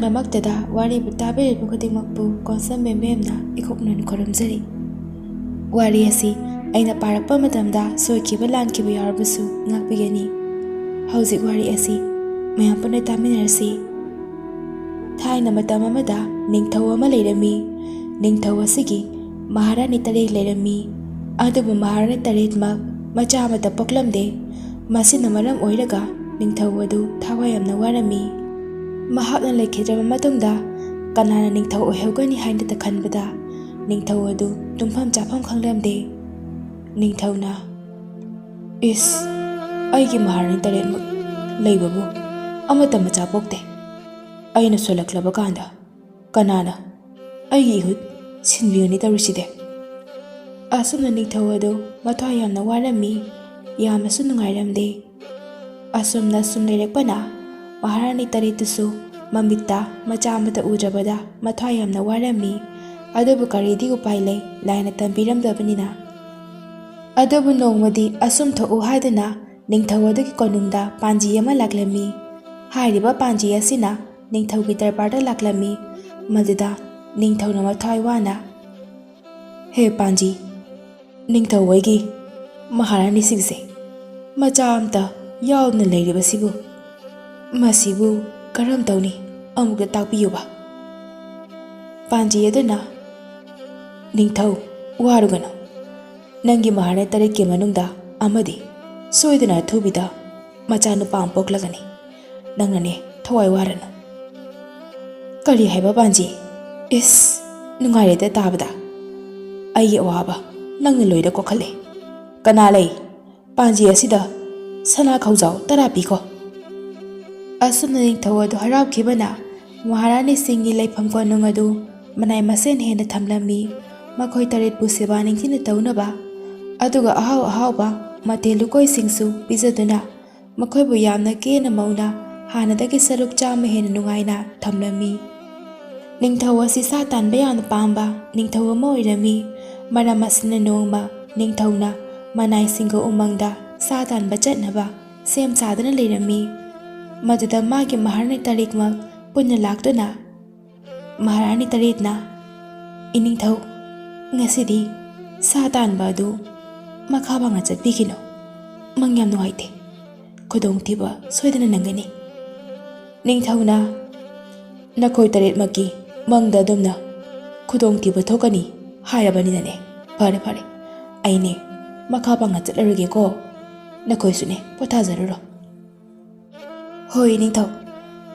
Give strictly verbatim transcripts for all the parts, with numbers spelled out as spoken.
ꯃꯃꯛꯇꯗ ꯋꯥꯔꯤꯕꯨ ꯇꯥꯕꯤꯔꯤꯕ ꯈꯨꯗꯤꯡꯃꯛꯄꯨ ꯀꯣꯟꯁꯝ ꯕꯦꯝꯕꯦꯝꯅ ꯏꯀꯨꯞꯅ ꯈꯨꯔꯨꯝꯖꯔꯤ꯫ ꯋꯥꯔꯤ ꯑꯁꯤ ꯑꯩꯅ ꯄꯥꯔꯛꯄ ꯃꯇꯝꯗ ꯁꯣꯏꯈꯤꯕ ꯂꯥꯟꯈꯤꯕ ꯌꯥꯎꯔꯕꯁꯨ ꯉꯥꯛꯄꯤꯒꯅꯤ꯫ ꯍꯧꯖꯤꯛ ꯋꯥꯔꯤ ꯑꯁꯤ ꯃꯌꯥꯝ ꯄꯨꯟꯅ ꯇꯥꯃꯤꯟꯅꯔꯁꯤ꯫ ꯊꯥꯏꯅ ꯃꯇꯝ ꯑꯃꯗ ꯅꯤꯡꯊꯧ ꯑꯃ ꯂꯩꯔꯝꯃꯤ꯫ ꯅꯤꯡꯊꯧ ꯑꯁꯤꯒꯤ ꯃꯍꯥꯔꯥꯅꯤ ꯇꯔꯦꯠ ꯂꯩꯔꯝꯃꯤ꯫ ꯑꯗꯨꯕꯨ ꯃꯍꯥꯔꯥꯅꯤ ꯇꯔꯦꯠꯃꯛ ꯃꯆꯥ ꯑꯃꯠꯇ ꯄꯣꯛꯂꯝꯗꯦ꯫ ꯃꯁꯤꯅ ꯃꯔꯝ ꯑꯣꯏꯔꯒ ꯅꯤꯡꯊꯧ ꯑꯗꯨ ꯊꯋꯥꯏ ꯌꯥꯝꯅ ꯋꯥꯔꯝꯃꯤ꯫ ꯃꯍꯥꯛꯅ ꯂꯩꯈꯤꯗ꯭ꯔꯕ ꯃꯇꯨꯡꯗ ꯀꯅꯥꯅ ꯅꯤꯡꯊꯧ ꯑꯣꯏꯍꯧꯒꯅꯤ ꯍꯥꯏꯅꯇ ꯈꯟꯕꯗ ꯅꯤꯡꯊꯧ ꯑꯗꯨ ꯇꯨꯝꯐꯝ ꯆꯥꯐꯝ ꯈꯪꯂꯝꯗꯦ꯫ ꯅꯤꯡꯊꯧꯅ, "ꯏꯁ, ꯑꯩꯒꯤ ꯃꯍꯥꯔꯥꯅꯤ ꯇꯔꯦꯠꯃꯛ ꯂꯩꯕꯕꯨ ꯑꯃꯠꯇ ꯃꯆꯥ ꯄꯣꯛꯇꯦ꯫ ꯑꯩꯅ ꯁꯣꯜꯂꯛꯂꯕ ꯀꯥꯟꯗ ꯀꯅꯥꯅ ꯑꯩꯒꯤ ꯏꯍꯨꯠ ꯁꯤꯟꯕꯤꯒꯅꯤ ꯇꯧꯔꯤꯁꯤꯗꯤ?" ꯑꯁꯨꯝꯅ ꯅꯤꯡꯊꯧ ꯑꯗꯨ ꯃꯊ꯭ꯋꯥꯏ ꯌꯥꯝꯅ ꯋꯥꯔꯝꯃꯤ, ꯌꯥꯝꯅꯁꯨ ꯅꯨꯡꯉꯥꯏꯔꯝꯗꯦ꯫ ꯑꯁꯨꯝꯅ ꯁꯨꯝ ꯂꯩꯔꯛꯄꯅ ꯃꯍꯥꯔꯥꯅꯤ ꯇꯔꯦꯠꯇꯨꯁꯨ ꯃꯃꯤꯠꯇ ꯃꯆꯥ ꯑꯃꯠꯇ ꯎꯗ꯭ꯔꯕꯗ ꯃꯊ꯭ꯋꯥꯏ ꯌꯥꯝꯅ ꯋꯥꯔꯝꯃꯤ꯫ ꯑꯗꯨꯕꯨ ꯀꯔꯤꯗꯤ ꯎꯄꯥꯏ ꯂꯩ, ꯂꯥꯏꯅ ꯇꯝꯕꯤꯔꯝꯗꯕꯅꯤꯅ꯫ ꯑꯗꯨꯕꯨ ꯅꯣꯡꯃꯗꯤ ꯑꯁꯨꯝ ꯊꯣꯛꯎ ꯍꯥꯏꯗꯨꯅ ꯅꯤꯡꯊꯧ ꯑꯗꯨꯒꯤ ꯀꯣꯅꯨꯡꯗ ꯄꯥꯟꯖꯤ ꯑꯃ ꯂꯥꯛꯂꯝꯃꯤ꯫ ꯍꯥꯏꯔꯤꯕ ꯄꯥꯟꯖꯤ ꯑꯁꯤꯅ ꯅꯤꯡꯊꯧꯒꯤ ꯗꯔꯕꯥꯔꯗ ꯂꯥꯛꯂꯝꯃꯤ꯫ ꯃꯗꯨꯗ ꯅꯤꯡꯊꯧꯅ ꯃꯊ꯭ꯋꯥꯏ ꯋꯥꯅ, "ꯍꯦ ꯄꯥꯟꯖꯤ, ꯅꯤꯡꯊꯧ ꯍꯣꯏꯒꯤ ꯃꯍꯥꯔꯥꯅꯤꯁꯤꯡꯁꯦ ꯃꯆꯥ ꯑꯝꯇ ꯌꯥꯎꯗꯅ ꯂꯩꯔꯤꯕꯁꯤꯕꯨ, ꯃꯁꯤꯕꯨ ꯀꯔꯝ ꯇꯧꯅꯤ? ꯑꯃꯨꯛꯇ ꯇꯥꯛꯄꯤꯌꯨꯕ꯫" ꯄꯥꯟꯖꯤ ꯑꯗꯨꯅ, "ꯅꯤꯡꯊꯧ, ꯋꯥꯔꯨꯒꯅꯨ꯫ ꯅꯪꯒꯤ ꯃꯍꯥꯔꯥꯅꯤ ꯇꯔꯦꯠꯀꯤ ꯃꯅꯨꯡꯗ ꯑꯃꯗꯤ ꯁꯣꯏꯗꯅ ꯑꯊꯨꯕꯤꯗ ꯃꯆꯥꯅꯨꯄꯥ ꯑꯃ ꯄꯣꯛꯂꯒꯅꯤ꯫ ꯅꯪꯅꯅꯦ ꯊꯋꯥꯏ ꯋꯥꯔꯅꯨ꯫" "ꯀꯔꯤ ꯍꯥꯏꯕ ꯄꯥꯟꯖꯤ? ꯏꯁ, ꯅꯨꯡꯉꯥꯏꯔꯦꯗ ꯇꯥꯕꯗ꯫ ꯑꯩꯒꯤ ꯑꯋꯥꯕ ꯅꯪꯅ ꯂꯣꯏꯅ ꯀꯣꯛꯍꯜꯂꯦ꯫ ꯀꯅꯥ ꯂꯩ? ꯄꯥꯟꯖꯤ ꯑꯁꯤꯗ ꯁꯅꯥ ꯈꯧꯖꯥꯎ ꯇꯔꯥ ꯄꯤꯈꯣ꯫" ꯑꯁꯨꯝꯅ ꯅꯤꯡꯊꯧ ꯑꯗꯨ ꯍꯔꯥꯎꯈꯤꯕꯅ ꯃꯍꯥꯔꯥꯅꯤꯁꯤꯡꯒꯤ ꯂꯩꯐꯝ ꯀꯣꯅꯨꯡ ꯑꯗꯨ ꯃꯅꯥꯏ ꯃꯁꯤꯡ ꯍꯦꯟꯅ ꯊꯝꯂꯝꯃꯤ꯫ ꯃꯈꯣꯏ ꯇꯔꯦꯠꯄꯨ ꯁꯦꯕꯥ ꯅꯤꯡꯊꯤꯅ ꯇꯧꯅꯕ, ꯑꯗꯨꯒ ꯑꯍꯥꯎ ꯑꯍꯥꯎꯕ ꯃꯊꯦꯜ ꯂꯨꯀꯣꯏꯁꯤꯡꯁꯨ ꯄꯤꯖꯗꯨꯅ ꯃꯈꯣꯏꯕꯨ ꯌꯥꯝꯅ ꯀꯦꯅ ꯃꯧꯅ ꯍꯥꯟꯅꯗꯒꯤ ꯁꯔꯨꯛ ꯆꯥꯝꯃ ꯍꯦꯟꯅ ꯅꯨꯡꯉꯥꯏꯅ ꯊꯝꯂꯝꯃꯤ꯫ ꯅꯤꯡꯊꯧ ꯑꯁꯤ ꯁꯥ ꯇꯥꯟꯕ ꯌꯥꯝꯅ ꯄꯥꯝꯕ ꯅꯤꯡꯊꯧ ꯑꯃ ꯑꯣꯏꯔꯝꯃꯤ꯫ ꯃꯔꯝ ꯑꯁꯤꯅ ꯅꯣꯡꯃ ꯅꯤꯡꯊꯧꯅ ꯃꯅꯥꯏꯁꯤꯡꯒ ꯎꯃꯪꯗ ꯁꯥ ꯇꯥꯟꯕ ꯆꯠꯅꯕ ꯁꯦꯝ ꯁꯥꯗꯨꯅ ꯂꯩꯔꯝꯃꯤ꯫ ꯃꯗꯨꯗ ꯃꯥꯒꯤ ꯃꯍꯥꯔꯥꯅꯤ ꯇꯔꯦꯠꯃꯛ ꯄꯨꯟꯅ ꯂꯥꯛꯇꯨꯅ ꯃꯍꯥꯔꯥꯅꯤ ꯇꯔꯦꯠꯅ, "ꯏꯅꯤꯡꯊꯧ, ꯉꯁꯤꯗꯤ ꯁꯥ ꯇꯥꯟꯕ ꯑꯗꯨ ꯃꯈꯥ ꯄꯥꯡꯅ ꯆꯠꯄꯤꯈꯤꯅꯨ꯫ ꯃꯪ ꯌꯥꯝ ꯅꯨꯡꯉꯥꯏꯇꯦ꯫ ꯈꯨꯗꯣꯡꯊꯤꯕ ꯁꯣꯏꯗꯅ ꯅꯪꯒꯅꯤ꯫ ꯅꯤꯡꯊꯧꯅ ꯅꯈꯣꯏ ꯇꯔꯦꯠꯃꯛꯀꯤ ꯃꯪꯗ ꯑꯗꯨꯝꯅ ꯈꯨꯗꯣꯡꯊꯤꯕ ꯊꯣꯛꯀꯅꯤ ꯍꯥꯏꯔꯕꯅꯤꯅꯅꯦ꯫ ꯐꯔꯦ, ꯐꯔꯦ, ꯑꯩꯅꯦ ꯃꯈꯥ ꯄꯥꯡꯅ ꯆꯠꯂꯔꯒꯦꯀꯣ꯫ ꯅꯈꯣꯏꯁꯨꯅꯦ ꯄꯣꯊꯥꯖꯔꯨꯔꯣ꯫" "ꯍꯣꯏ, ꯅꯤꯡꯊꯧ,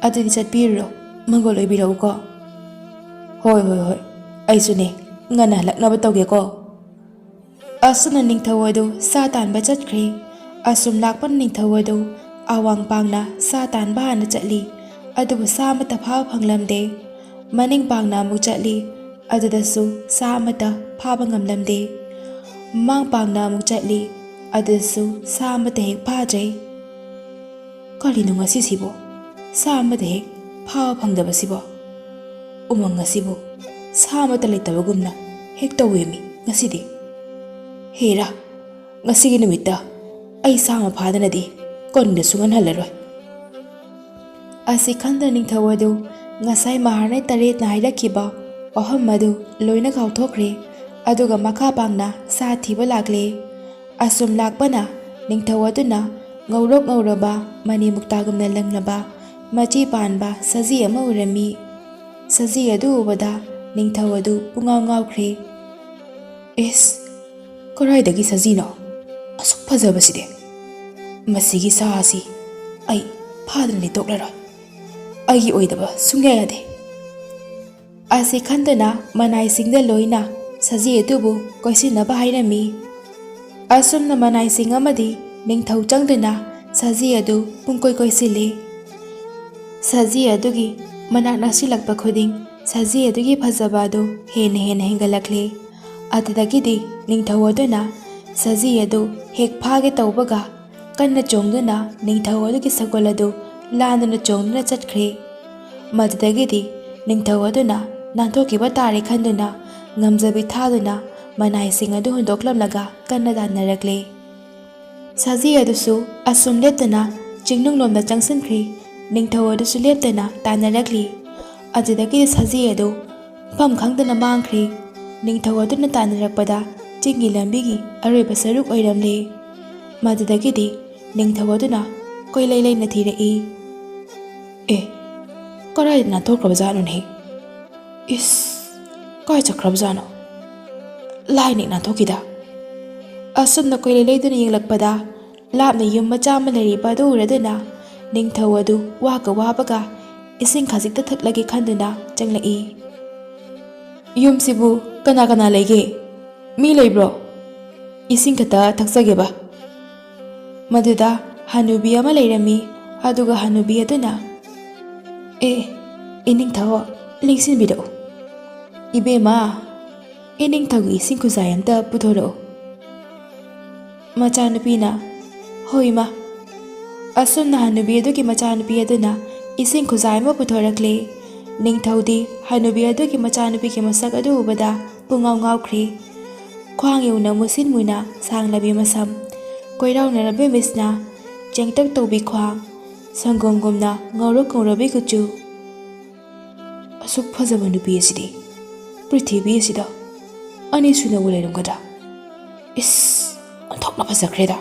ꯑꯗꯨꯗꯤ ꯆꯠꯄꯤꯔꯨꯔꯣ꯫ ꯃꯪꯒꯣꯜ ꯑꯣꯏꯕꯤꯔꯛꯎꯀꯣ꯫" "ꯍꯣꯏ, ꯍꯣꯏ, ꯍꯣꯏ, ꯑꯩꯁꯨꯅꯦ ꯉꯟꯅ ꯍꯜꯂꯛꯅꯕ ꯇꯧꯒꯦꯀꯣ꯫" ꯑꯁꯨꯝꯅ ꯅꯤꯡꯊꯧ ꯑꯗꯨ ꯁꯥ ꯇꯥꯟꯕ ꯆꯠꯈ꯭ꯔꯦ꯫ ꯑꯁꯨꯝ ꯂꯥꯛꯄ ꯅꯤꯡꯊꯧ ꯑꯗꯨ ꯑꯋꯥꯡ ꯄꯥꯡꯅ ꯁꯥ ꯇꯥꯟꯕ ꯍꯥꯟꯅ ꯆꯠꯂꯤ, ꯑꯗꯨꯕꯨ ꯁꯥ ꯑꯃꯠꯇ ꯐꯥꯕ ꯐꯪꯂꯝꯗꯦ꯫ ꯃꯅꯤꯡ ꯄꯥꯡꯅ ꯑꯃꯨꯛ ꯆꯠꯂꯤ, ꯑꯗꯨꯗꯁꯨ ꯁꯥ ꯑꯃꯠꯇ ꯐꯥꯕ ꯉꯝꯂꯝꯗꯦ꯫ ꯃꯃꯥꯡ ꯄꯥꯡꯅ ꯑꯃꯨꯛ ꯆꯠꯂꯤ, ꯑꯗꯨꯗꯁꯨ ꯁꯥ ꯑꯃꯠꯇ ꯍꯦꯛ ꯐꯥꯗ꯭ꯔꯦ꯫ "ꯀꯔꯤꯅꯣ ꯉꯁꯤꯁꯤꯕꯣ? ꯁꯥ ꯑꯃꯠꯇ ꯍꯦꯛ ꯐꯥꯕ ꯐꯪꯗꯕꯁꯤꯕꯣ? ꯎꯃꯪ ꯑꯁꯤꯕꯨ ꯁꯥ ꯑꯃꯠꯇ ꯂꯩꯇꯕꯒꯨꯝꯅ ꯍꯦꯛ ꯇꯧꯋꯦꯃꯤ ꯉꯁꯤꯗꯤ꯫ ꯍꯦꯔꯥ, ꯉꯁꯤꯒꯤ ꯅꯨꯃꯤꯠꯇ ꯑꯩ ꯁꯥ ꯑꯃ ꯐꯥꯗꯅꯗꯤ ꯀꯣꯅꯨꯡꯗ ꯁꯨꯡꯍꯟꯍꯜꯂꯔꯣꯏ꯫" ꯑꯁꯤ ꯈꯟꯗ ꯅꯤꯡꯊꯧ ꯑꯗꯨ ꯉꯁꯥꯏ ꯃꯍꯥꯔꯥꯅꯤ ꯇꯔꯦꯠꯅ ꯍꯥꯏꯔꯛꯈꯤꯕ ꯋꯥꯐꯝ ꯑꯗꯨ ꯂꯣꯏꯅ ꯀꯥꯎꯊꯣꯛꯈ꯭ꯔꯦ꯫ ꯑꯗꯨꯒ ꯃꯈꯥ ꯄꯥꯡꯅ ꯁꯥ ꯊꯤꯕ ꯂꯥꯛꯂꯦ꯫ ꯑꯁꯨꯝ ꯂꯥꯛꯄꯅ ꯅꯤꯡꯊꯧ ꯑꯗꯨꯅ ꯉꯧꯔꯣꯛ ꯉꯧꯔꯕ, ꯃꯅꯤ ꯃꯨꯛꯇꯥꯒꯨꯝꯅ ꯂꯪꯂꯕ, ꯃꯆꯤ ꯄꯥꯟꯕ ꯁꯖꯤ ꯑꯃ ꯎꯔꯝꯃꯤ꯫ ꯁꯖꯤ ꯑꯗꯨ ꯎꯕꯗ ꯅꯤꯡꯊꯧ ꯑꯗꯨ ꯄꯨꯡꯉꯥꯎ ꯉꯥꯎꯈ꯭ꯔꯦ꯫ "ꯏꯁ, ꯀꯔꯥꯏꯗꯒꯤ ꯁꯖꯤꯅꯣ? ꯑꯁꯨꯛ ꯐꯖꯕꯁꯤꯗꯤ! ꯃꯁꯤꯒꯤ ꯁꯥ ꯑꯁꯤ ꯑꯩ ꯐꯥꯗꯅ ꯂꯩꯊꯣꯛꯂꯔꯣꯏ꯫ ꯑꯩꯒꯤ ꯑꯣꯏꯗꯕ ꯁꯨꯡꯌꯥ ꯌꯥꯗꯦ꯫" ꯑꯁꯤ ꯈꯟꯗꯨꯅ ꯃꯅꯥꯏꯁꯤꯡꯗ ꯂꯣꯏꯅ ꯁꯖꯤ ꯑꯗꯨꯕꯨ ꯀꯣꯏꯁꯤꯟꯅꯕ ꯍꯥꯏꯔꯝꯃꯤ꯫ ꯑꯁꯨꯝꯅ ꯃꯅꯥꯏꯁꯤꯡ ꯑꯃꯗꯤ ꯅꯤꯡꯊꯧ ꯆꯪꯗꯨꯅ ꯁꯖꯤ ꯑꯗꯨ ꯄꯨꯡꯀꯣꯏ ꯀꯣꯏꯁꯤꯜꯂꯤ꯫ ꯁꯖꯤ ꯑꯗꯨꯒꯤ ꯃꯅꯥꯛ ꯅꯛꯁꯤꯜꯂꯛꯄ ꯈꯨꯗꯤꯡ ꯁꯖꯤ ꯑꯗꯨꯒꯤ ꯐꯖꯕ ꯑꯗꯨ ꯍꯦꯟꯅ ꯍꯦꯟꯅ ꯍꯦꯟꯒꯠꯂꯛꯂꯤ꯫ ꯑꯗꯨꯗꯒꯤꯗꯤ ꯅꯤꯡꯊꯧ ꯑꯗꯨꯅ ꯁꯖꯤ ꯑꯗꯨ ꯍꯦꯛ ꯐꯥꯒꯦ ꯇꯧꯕꯒ ꯀꯟꯅ ꯆꯣꯡꯗꯨꯅ ꯅꯤꯡꯊꯧ ꯑꯗꯨꯒꯤ ꯁꯒꯣꯜ ꯑꯗꯨ ꯂꯥꯟꯗꯨꯅ ꯆꯣꯡꯗꯨꯅ ꯆꯠꯈ꯭ꯔꯦ꯫ ꯃꯗꯨꯗꯒꯤꯗꯤ ꯅꯤꯡꯊꯧ ꯑꯗꯨꯅ ꯅꯥꯟꯊꯣꯛꯈꯤꯕ ꯇꯥꯔꯦ ꯈꯟꯗꯨꯅ ꯉꯝꯖꯕꯤ ꯊꯥꯗꯨꯅ ꯃꯅꯥꯏꯁꯤꯡ ꯑꯗꯨ ꯍꯨꯟꯗꯣꯛꯂꯝꯂꯒ ꯀꯟꯅ ꯇꯥꯟꯅꯔꯛꯂꯦ꯫ ꯁꯖꯤ ꯑꯗꯨꯁꯨ ꯑꯁꯨꯝ ꯂꯦꯞꯇꯅ ꯆꯤꯡꯅꯨꯡꯂꯣꯝꯗ ꯆꯪꯁꯤꯟꯈ꯭ꯔꯦ꯫ ꯅꯤꯡꯊꯧ ꯑꯗꯨꯁꯨ ꯂꯦꯞꯇꯅ ꯇꯥꯟꯅꯔꯛꯂꯤ꯫ ꯑꯗꯨꯗꯒꯤꯗꯤ ꯁꯖꯤ ꯑꯗꯨ ꯃꯐꯝ ꯈꯪꯗꯅ ꯃꯥꯡꯈ꯭ꯔꯦ꯫ ꯅꯤꯡꯊꯧ ꯑꯗꯨꯅ ꯇꯥꯟꯅꯔꯛꯄꯗ ꯆꯤꯡꯒꯤ ꯂꯝꯕꯤꯒꯤ ꯑꯔꯣꯏꯕ ꯁꯔꯨꯛ ꯑꯣꯏꯔꯝꯂꯦ꯫ ꯃꯗꯨꯗꯒꯤꯗꯤ ꯅꯤꯡꯊꯧ ꯑꯗꯨꯅ ꯀꯣꯏꯂꯩ ꯂꯩꯅ ꯊꯤꯔꯛꯏ꯫ "ꯑꯦ, ꯀꯗꯥꯏꯗ ꯅꯥꯟꯊꯣꯛꯈ꯭ꯔꯕꯖꯥꯠꯅꯣꯅꯦ? ꯏꯁ, ꯀꯥꯏ ꯆꯠꯈ꯭ꯔꯕꯖꯥꯠꯅꯣ? ꯂꯥꯏꯅ ꯅꯥꯟꯊꯣꯛꯈꯤꯗ!" ꯑꯁꯨꯝꯅ ꯀꯣꯏꯂꯩ ꯂꯩꯗꯨꯅ ꯌꯦꯡꯂꯛꯄꯗ ꯂꯥꯞꯅ ꯌꯨꯝ ꯃꯆꯥ ꯑꯃ ꯂꯩꯔꯤꯕ ꯑꯗꯨ ꯎꯔꯗꯨꯅ ꯅꯤꯡꯊꯧ ꯑꯗꯨ ꯋꯥꯒ ꯋꯥꯕꯒ ꯏꯁꯤꯡ ꯈꯖꯤꯛꯇ ꯊꯛꯂꯒꯦ ꯈꯟꯗꯨꯅ ꯆꯪꯂꯛꯏ꯫ "ꯌꯨꯝꯁꯤꯕꯨ ꯀꯅꯥ ꯀꯅꯥ ꯂꯩꯒꯦ? ꯃꯤ ꯂꯩꯕ꯭ꯔꯣ? ꯏꯁꯤꯡ ꯈꯛꯇ ꯊꯛꯆꯒꯦꯕ꯫" ꯃꯗꯨꯗ ꯍꯅꯨꯕꯤ ꯑꯃ ꯂꯩꯔꯝꯃꯤ꯫ ꯑꯗꯨꯒ ꯍꯅꯨꯕꯤ ꯑꯗꯨꯅ, "ꯑꯦ, ꯏꯅꯤꯡꯊꯧ, ꯂꯦꯡꯁꯤꯟꯕꯤꯔꯛꯎ꯫ ꯏꯕꯦꯝꯃ, ꯏꯅꯤꯡꯊꯧꯒꯤ ꯏꯁꯤꯡ ꯈꯨꯖꯥꯏ ꯑꯝꯇ ꯄꯨꯊꯣꯔꯛꯎ꯫" ꯃꯆꯥꯅꯨꯄꯤꯅ, "ꯍꯣꯏ, ꯏꯃꯥ꯫" ꯑꯁꯨꯝꯅ ꯍꯅꯨꯕꯤ ꯑꯗꯨꯒꯤ ꯃꯆꯥꯅꯨꯄꯤ ꯑꯗꯨꯅ ꯏꯁꯤꯡ ꯈꯨꯖꯥꯏ ꯑꯃ ꯄꯨꯊꯣꯔꯛꯂꯦ꯫ ꯅꯤꯡꯊꯧꯗꯤ ꯍꯅꯨꯕꯤ ꯑꯗꯨꯒꯤ ꯃꯆꯥꯅꯨꯄꯤꯒꯤ ꯃꯁꯛ ꯑꯗꯨ ꯎꯕꯗ ꯄꯨꯡꯉꯥꯎ ꯉꯥꯎꯈ꯭ꯔꯦ꯫ ꯈ꯭ꯋꯥꯡ ꯌꯧꯅ ꯃꯨꯁꯤꯟ ꯃꯨꯅ ꯁꯥꯡꯂꯕꯤ ꯃꯁꯝ, ꯀꯣꯏꯔꯥꯎꯅꯔꯕꯤ ꯃꯤꯠꯁꯅꯥ, ꯆꯦꯡꯇꯛ ꯇꯧꯕꯤ ꯈ꯭ꯋꯥꯡ, ꯁꯪꯒꯣꯝꯒꯨꯝꯅ ꯉꯧꯔꯣꯛ ꯉꯧꯔꯕꯤ ꯀꯨꯆꯨ꯫ ꯑꯁꯨꯛ ꯐꯖꯕ ꯅꯨꯄꯤ ꯑꯁꯤꯗꯤ ꯄ꯭ꯔꯤꯊꯤꯕꯤ ꯑꯁꯤꯗ ꯑꯅꯤꯁꯨꯅꯕꯨ ꯂꯩꯔꯝꯒꯗ꯭ꯔꯥ? ꯏꯁ, ꯑꯣꯟꯊꯣꯛꯅ ꯐꯖꯈ꯭ꯔꯦꯗ꯫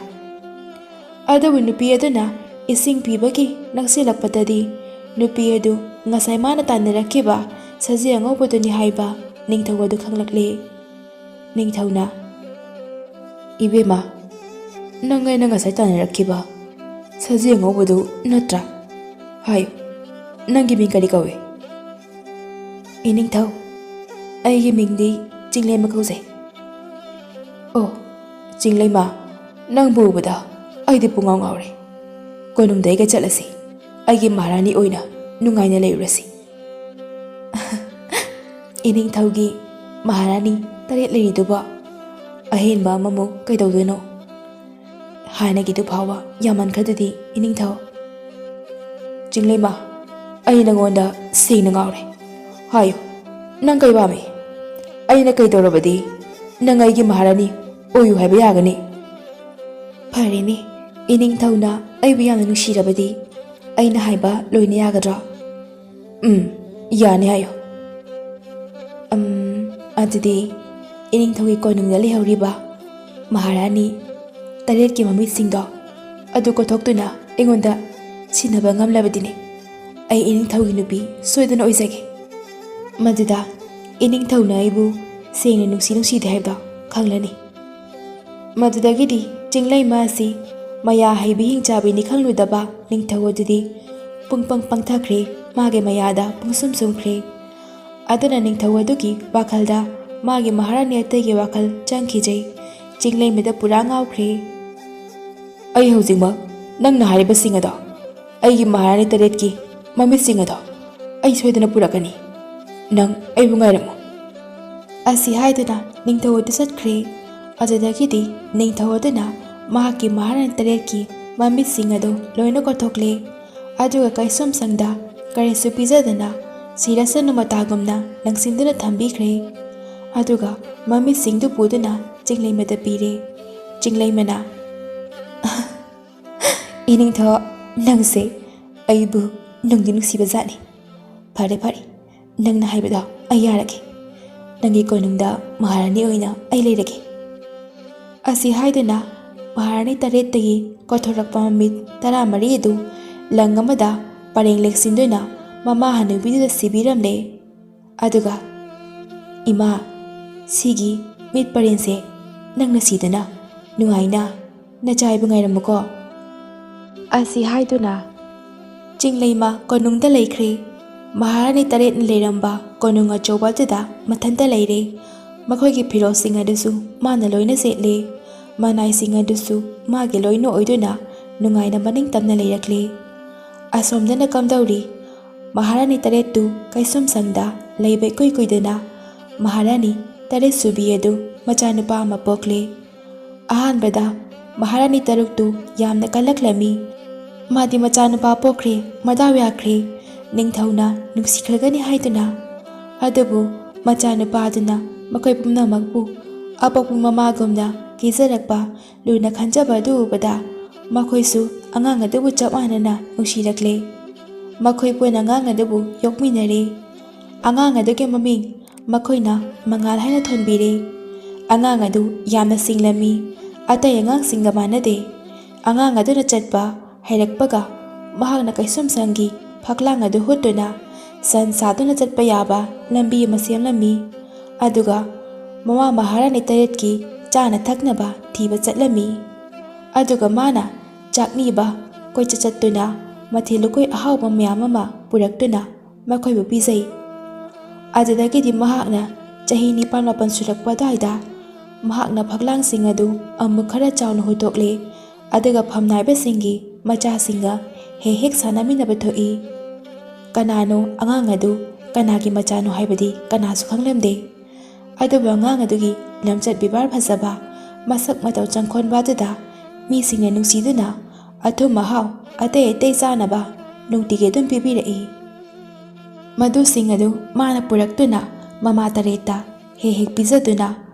ꯑꯗꯨꯕꯨ ꯅꯨꯄꯤ ꯑꯗꯨꯅ ꯏꯁꯤꯡ ꯄꯤꯕꯒꯤ ꯅꯛꯁꯤꯜꯂꯛꯄꯗꯗꯤ ꯅꯨꯄꯤ ꯑꯗꯨ ꯉꯁꯥꯏ ꯃꯥꯅ ꯇꯥꯟꯅꯔꯛꯈꯤꯕ ꯁꯖꯤ ꯑꯉꯧꯕꯗꯨꯅꯤ ꯍꯥꯏꯕ ꯅꯤꯡꯊꯧ ꯑꯗꯨ ꯈꯪꯂꯛꯂꯦ꯫ ꯅꯤꯡꯊꯧꯅ, "ꯏꯕꯦꯝꯃ, ꯅꯪ ꯑꯩꯅ ꯉꯁꯥꯏ ꯇꯥꯟꯅꯔꯛꯈꯤꯕ ꯁꯖꯤ ꯑꯉꯧꯕꯗꯨ ꯅꯠꯇ꯭ꯔꯥ? ꯍꯥꯏꯌꯨ, ꯅꯪꯒꯤ ꯃꯤꯡ ꯀꯔꯤ ꯀꯧꯏ?" "ꯏꯅꯤꯡꯊꯧ, ꯑꯩꯒꯤ ꯃꯤꯡꯗꯤ ꯆꯤꯡꯂꯦꯝꯕ ꯀꯧꯖꯩ꯫" "ꯑꯣ, ꯆꯤꯡꯂꯩꯃ, ꯅꯪꯕꯨ ꯎꯕꯗ ꯑꯩꯗꯤ ꯄꯨꯡꯉꯥꯎ ꯉꯥꯎꯔꯦ꯫ ꯀꯣꯅꯨꯡꯗ ꯑꯩꯒ ꯆꯠꯂꯁꯤ, ꯑꯩꯒꯤ ꯃꯍꯥꯔꯥꯅꯤ ꯑꯣꯏꯅ ꯅꯨꯡꯉꯥꯏꯅ ꯂꯩꯔꯨꯔꯁꯤ꯫" "ꯏꯅꯤꯡꯊꯧꯒꯤ ꯃꯍꯥꯔꯥꯅꯤ ꯇꯔꯦꯠ ꯂꯩꯔꯤꯗꯨꯕꯣ? ꯑꯍꯦꯟꯕ ꯑꯃꯃꯨꯛ ꯀꯩꯗꯧꯗꯣꯏꯅꯣ? ꯍꯥꯟꯅꯒꯤꯗꯨ ꯐꯥꯎꯕ ꯌꯥꯝꯃꯟꯈ꯭ꯔꯗꯨꯗꯤ, ꯏꯅꯤꯡꯊꯧ꯫" "ꯆꯤꯡꯂꯩꯃ, ꯑꯩ ꯅꯉꯣꯟꯗ ꯁꯦꯡꯅ ꯉꯥꯎꯔꯦ꯫ ꯍꯥꯏꯌꯨ, ꯅꯪ ꯀꯩ ꯄꯥꯝꯃꯤ? ꯑꯩꯅ ꯀꯩ ꯇꯧꯔꯕꯗꯤ ꯅꯪ ꯑꯩꯒꯤ ꯃꯍꯥꯔꯥꯅꯤ ꯑꯣꯏꯌꯨ ꯍꯥꯏꯕ ꯌꯥꯒꯅꯤ?" "ꯐꯔꯦꯅꯦ, ꯏꯅꯤꯡꯊꯧꯅ ꯑꯩꯕꯨ ꯌꯥꯝꯅ ꯅꯨꯡꯁꯤꯔꯕꯗꯤ ꯑꯩꯅ ꯍꯥꯏꯕ ꯂꯣꯏꯅ ꯌꯥꯒꯗ꯭ꯔꯣ? ꯎꯝ, ꯌꯥꯅꯤ ꯍꯥꯏꯌꯣ꯫ ꯎꯝ, ꯑꯗꯨꯗꯤ ꯏꯅꯤꯡꯊꯧꯒꯤ ꯀꯣꯅꯨꯡꯗ ꯂꯩꯍꯧꯔꯤꯕ ꯃꯍꯥꯔꯥꯅꯤ ꯇꯔꯦꯠꯀꯤ ꯃꯃꯤꯠꯁꯤꯡꯗꯣ ꯑꯗꯨ ꯀꯣꯊꯣꯛꯇꯨꯅ ꯑꯩꯉꯣꯟꯗ ꯁꯤꯟꯅꯕ ꯉꯝꯂꯕꯗꯤꯅꯦ, ꯑꯩ ꯏꯅꯤꯡꯊꯧꯒꯤ ꯅꯨꯄꯤ ꯁꯣꯏꯗꯅ ꯑꯣꯏꯖꯒꯦ꯫ ꯃꯗꯨꯗ ꯏꯅꯤꯡꯊꯧꯅ ꯑꯩꯕꯨ ꯁꯦꯡꯅ ꯅꯨꯡꯁꯤ ꯅꯨꯡꯁꯤꯗꯦ ꯍꯥꯏꯕꯗꯣ ꯈꯪꯂꯅꯤ꯫ ꯃꯗꯨꯗꯒꯤꯗꯤ ꯆꯤꯡꯂꯩꯃ ꯑꯁꯤ ꯃꯌꯥ ꯍꯩꯕꯤ ꯍꯤꯡꯆꯥꯕꯤꯅꯤ ꯈꯪꯂꯨꯗꯕ ꯅꯤꯡꯊꯧ ꯑꯗꯨꯗꯤ ꯄꯨꯡ ꯄꯪ ꯄꯪꯊꯈ꯭ꯔꯦ, ꯃꯥꯒꯤ ꯃꯌꯥꯗ ꯄꯨꯡꯁꯨꯝ ꯁꯨꯝꯈ꯭ꯔꯦ꯫ ꯑꯗꯨꯅ ꯅꯤꯡꯊꯧ ꯑꯗꯨꯒꯤ ꯋꯥꯈꯜꯗ ꯃꯥꯒꯤ ꯃꯍꯥꯔꯥꯅꯤ ꯑꯇꯩꯒꯤ ꯋꯥꯈꯜ ꯆꯪꯈꯤꯗ꯭ꯔꯦ꯫ ꯆꯤꯡꯂꯩꯃꯗ ꯄꯨꯔꯥ ꯉꯥꯎꯈ꯭ꯔꯦ꯫ ꯑꯩ ꯍꯧꯖꯤꯛꯃꯛ ꯅꯪꯅ ꯍꯥꯏꯔꯤꯕꯁꯤꯡ ꯑꯗꯣ, ꯑꯩꯒꯤ ꯃꯍꯥꯔꯥꯅꯤ ꯇꯔꯦꯠꯀꯤ ꯃꯃꯤꯠꯁꯤꯡ ꯑꯗꯣ ꯑꯩ ꯁꯣꯏꯗꯅ ꯄꯨꯔꯛꯀꯅꯤ꯫ ꯅꯪ ꯑꯩꯕꯨ ꯉꯥꯏꯔꯝꯃꯨ꯫ ꯑꯁꯤ ꯍꯥꯏꯗꯨꯅ ꯅꯤꯡꯊꯧ ꯑꯗꯨ ꯆꯠꯈ꯭ꯔꯦ꯫ ꯑꯗꯨꯗꯒꯤꯗꯤ ꯅꯤꯡꯊꯧ ꯑꯗꯨꯅ ꯃꯍꯥꯛꯀꯤ ꯃꯍꯥꯔꯥꯅꯤ ꯇꯔꯦꯠꯀꯤ ꯃꯃꯤꯠꯁꯤꯡ ꯑꯗꯨ ꯂꯣꯏꯅ ꯀꯣꯊꯣꯛꯂꯦ꯫ ꯑꯗꯨꯒ ꯀꯩꯁꯨꯝꯁꯪꯗ ꯀꯔꯤꯁꯨ ꯄꯤꯖꯗꯅ ꯁꯤꯔꯁꯅꯨ ꯃꯇꯥꯒꯨꯝꯅ ꯂꯪꯁꯤꯟꯗꯨꯅ ꯊꯝꯕꯤꯈ꯭ꯔꯦ꯫ ꯑꯗꯨꯒ ꯃꯃꯤꯠꯁꯤꯡꯗꯨ ꯄꯨꯗꯨꯅ ꯆꯤꯡꯂꯩꯃꯗ ꯄꯤꯔꯦ꯫ ꯆꯤꯡꯂꯩꯃꯅ, "ꯏꯅꯤꯡꯊꯧ, ꯅꯪꯁꯦ ꯑꯩꯕꯨ ꯅꯨꯡꯗꯤ ꯅꯨꯡꯁꯤꯕ ꯖꯥꯠꯅꯤ꯫ ꯐꯔꯦ, ꯐꯔꯦ, ꯅꯪꯅ ꯍꯥꯏꯕꯗꯣ ꯑꯩ ꯌꯥꯔꯒꯦ꯫ ꯅꯪꯒꯤ ꯀꯣꯅꯨꯡꯗ ꯃꯍꯥꯔꯥꯅꯤ ꯑꯣꯏꯅ ꯑꯩ ꯂꯩꯔꯒꯦ"꯫ ꯑꯁꯤ ꯍꯥꯏꯗꯨꯅ ꯃꯍꯥꯔꯥꯅꯤ ꯇꯔꯦꯠꯇꯒꯤ ꯀꯣꯊꯣꯔꯛꯄ ꯃꯃꯤꯠ ꯇꯔꯥꯃꯔꯤ ꯑꯗꯨ ꯂꯪ ꯑꯃꯗ ꯄꯔꯦꯡ ꯂꯦꯡꯁꯤꯟꯗꯨꯅ ꯃꯃꯥ ꯍꯅꯨꯕꯤꯗꯨꯗ ꯁꯤꯕꯤꯔꯝꯂꯦ꯫ ꯑꯗꯨꯒ, "ꯏꯃꯥ, ꯁꯤꯒꯤ ꯃꯤꯠ ꯄꯔꯦꯡꯁꯦ ꯅꯪꯅ ꯁꯤꯗꯅ ꯅꯨꯡꯉꯥꯏꯅ ꯅꯆꯥꯏꯕꯨ ꯉꯥꯏꯔꯝꯃꯨꯀꯣ"꯫ ꯑꯁꯤ ꯍꯥꯏꯗꯨꯅ ꯆꯤꯡꯂꯩꯃ ꯀꯣꯅꯨꯡꯗ ꯂꯩꯈ꯭ꯔꯦ꯫ ꯃꯍꯥꯔꯥꯅꯤ ꯇꯔꯦꯠꯅ ꯂꯩꯔꯝꯕ ꯀꯣꯅꯨꯡ ꯑꯆꯧꯕ ꯑꯗꯨꯗ ꯃꯊꯟꯇ ꯂꯩꯔꯦ꯫ ꯃꯈꯣꯏꯒꯤ ꯐꯤꯔꯣꯜꯁꯤꯡ ꯑꯗꯨꯁꯨ ꯃꯥꯅ ꯂꯣꯏꯅ ꯁꯦꯠꯂꯦ꯫ ꯃꯅꯥꯏꯁꯤꯡ ꯑꯗꯨꯁꯨ ꯃꯥꯒꯤ ꯂꯣꯏꯅ ꯑꯣꯏꯗꯨꯅ ꯅꯨꯡꯉꯥꯏꯅ ꯃꯅꯤꯡ ꯇꯝꯅ ꯂꯩꯔꯛꯂꯦ꯫ ꯑꯁꯣꯝꯗꯅ ꯀꯝꯗꯧꯔꯤ? ꯃꯍꯥꯔꯥꯅꯤ ꯇꯔꯦꯠꯇꯨ ꯀꯩꯁꯨꯝꯁꯪꯗ ꯂꯩꯕ ꯏꯀꯨꯏ ꯀꯨꯏꯗꯅ ꯃꯍꯥꯔꯥꯅꯤ ꯇꯔꯦꯠ ꯁꯨꯕꯤ ꯑꯗꯨ ꯃꯆꯥꯅꯨꯄꯥ ꯑꯃ ꯄꯣꯛꯂꯦ꯫ ꯑꯍꯥꯟꯕꯗ ꯃꯍꯥꯔꯥꯅꯤ ꯇꯔꯨꯛꯇꯨ ꯌꯥꯝꯅ ꯀꯜꯂꯛꯂꯝꯃꯤ꯫ ꯃꯥꯗꯤ ꯃꯆꯥꯅꯨꯄꯥ ꯄꯣꯛꯈ꯭ꯔꯦ, ꯃꯗꯥꯎ ꯌꯥꯈ꯭ꯔꯦ, ꯅꯤꯡꯊꯧꯅ ꯅꯨꯡꯁꯤꯈ꯭ꯔꯒꯅꯤ ꯍꯥꯏꯗꯨꯅ꯫ ꯑꯗꯨꯕꯨ ꯃꯆꯥꯅꯨꯄꯥꯗꯨꯅ ꯃꯈꯣꯏ ꯄꯨꯝꯅꯃꯛꯄꯨ ꯑꯄꯣꯛꯄ ꯃꯃꯥꯒꯨꯝꯅ ꯀꯦꯖꯔꯛꯄ, ꯂꯨꯅ ꯈꯟꯖꯕ ꯑꯗꯨ ꯎꯕꯗ ꯃꯈꯣꯏꯁꯨ ꯑꯉꯥꯡ ꯑꯗꯨꯕꯨ ꯆꯞ ꯃꯥꯟꯅꯅ ꯅꯨꯡꯁꯤꯔꯛꯂꯦ꯫ ꯃꯈꯣꯏ ꯄꯨꯟꯅ ꯑꯉꯥꯡ ꯑꯗꯨꯕꯨ ꯌꯣꯛꯃꯤꯟꯅꯔꯦ꯫ ꯑꯉꯥꯡ ꯑꯗꯨꯒꯤ ꯃꯃꯤꯡ ꯃꯈꯣꯏꯅ ꯃꯉꯥꯜ ꯍꯥꯏꯅ ꯊꯣꯟꯕꯤꯔꯦ꯫ ꯑꯉꯥꯡ ꯑꯗꯨ ꯌꯥꯝꯅ ꯁꯤꯡꯂꯝꯃꯤ꯫ ꯑꯇꯩ ꯑꯉꯥꯡꯁꯤꯡꯒ ꯃꯥꯟꯅꯗꯦ꯫ ꯑꯉꯥꯡ ꯑꯗꯨꯅ ꯆꯠꯄ ꯍꯩꯔꯛꯄꯒ ꯃꯍꯥꯛꯅ ꯀꯩꯁꯨꯝꯁꯪꯒꯤ ꯐꯛꯂꯥꯡ ꯑꯗꯨ ꯍꯨꯠꯇꯨꯅ ꯁꯟ ꯁꯥꯗꯨꯅ ꯆꯠꯄ ꯌꯥꯕ ꯂꯝꯕꯤ ꯑꯃ ꯁꯦꯝꯂꯝꯃꯤ꯫ ꯑꯗꯨꯒ ꯃꯃꯥ ꯃꯍꯥꯔꯥꯅꯤ ꯇꯔꯦꯠꯀꯤ ꯆꯥꯅ ꯊꯛꯅꯕ ꯊꯤꯕ ꯆꯠꯂꯝꯃꯤ꯫ ꯑꯗꯨꯒ ꯃꯥꯅ ꯆꯥꯛꯅꯤꯕ ꯀꯣꯏꯆꯠ ꯆꯠꯇꯨꯅ ꯃꯊꯦꯜ ꯂꯨꯀꯣꯏ ꯑꯍꯥꯎꯕ ꯃꯌꯥꯝ ꯑꯃ ꯄꯨꯔꯛꯇꯨꯅ ꯃꯈꯣꯏꯕꯨ ꯄꯤꯖꯩ꯫ ꯑꯗꯨꯗꯒꯤꯗꯤ ꯃꯍꯥꯛꯅ ꯆꯍꯤ ꯅꯤꯄꯥꯟ ꯃꯥꯄꯟ ꯁꯨꯔꯛꯄ ꯑꯗꯨꯋꯥꯏꯗ ꯃꯍꯥꯛꯅ ꯐꯛꯂꯥꯡꯁꯤꯡ ꯑꯗꯨ ꯑꯃꯨꯛ ꯈꯔ ꯆꯥꯎꯅ ꯍꯨꯠꯇꯣꯛꯂꯦ꯫ ꯑꯗꯨꯒ ꯐꯝꯅꯥꯏꯕꯁꯤꯡꯒꯤ ꯃꯆꯥꯁꯤꯡꯒ ꯍꯦꯛ ꯍꯦꯛ ꯁꯥꯟꯅꯃꯤꯟꯅꯕ ꯊꯣꯛꯏ꯫ ꯀꯅꯥꯅꯣ ꯑꯉꯥꯡ ꯑꯗꯨ ꯀꯅꯥꯒꯤ ꯃꯆꯥꯅꯣ ꯍꯥꯏꯕꯗꯤ ꯀꯅꯥꯁꯨ ꯈꯪꯂꯝꯗꯦ꯫ ꯑꯗꯨꯕꯨ ꯑꯉꯥꯡ ꯑꯗꯨꯒꯤ ꯂꯝꯆꯠ ꯕꯦꯕꯥꯔ ꯐꯖꯕ, ꯃꯁꯛ ꯃꯇꯧ ꯆꯪꯈꯣꯟꯕ ꯑꯗꯨꯗ ꯃꯤꯁꯤꯡꯅ ꯅꯨꯡꯁꯤꯗꯨꯅ ꯑꯊꯨꯝ ꯑꯍꯥꯎ ꯑꯇꯩ ꯑꯇꯩ ꯆꯥꯅꯕ ꯅꯨꯡꯇꯤꯒꯤ ꯑꯗꯨꯝ ꯄꯤꯕꯤꯔꯛꯏ꯫ ꯃꯗꯨꯁꯤꯡ ꯑꯗꯨ ꯃꯥꯅ ꯄꯨꯔꯛꯇꯨꯅ ꯃꯃꯥ ꯇꯔꯦꯠꯇ ꯍꯦꯛ ꯍꯦꯛ ꯄꯤꯖꯗꯨꯅ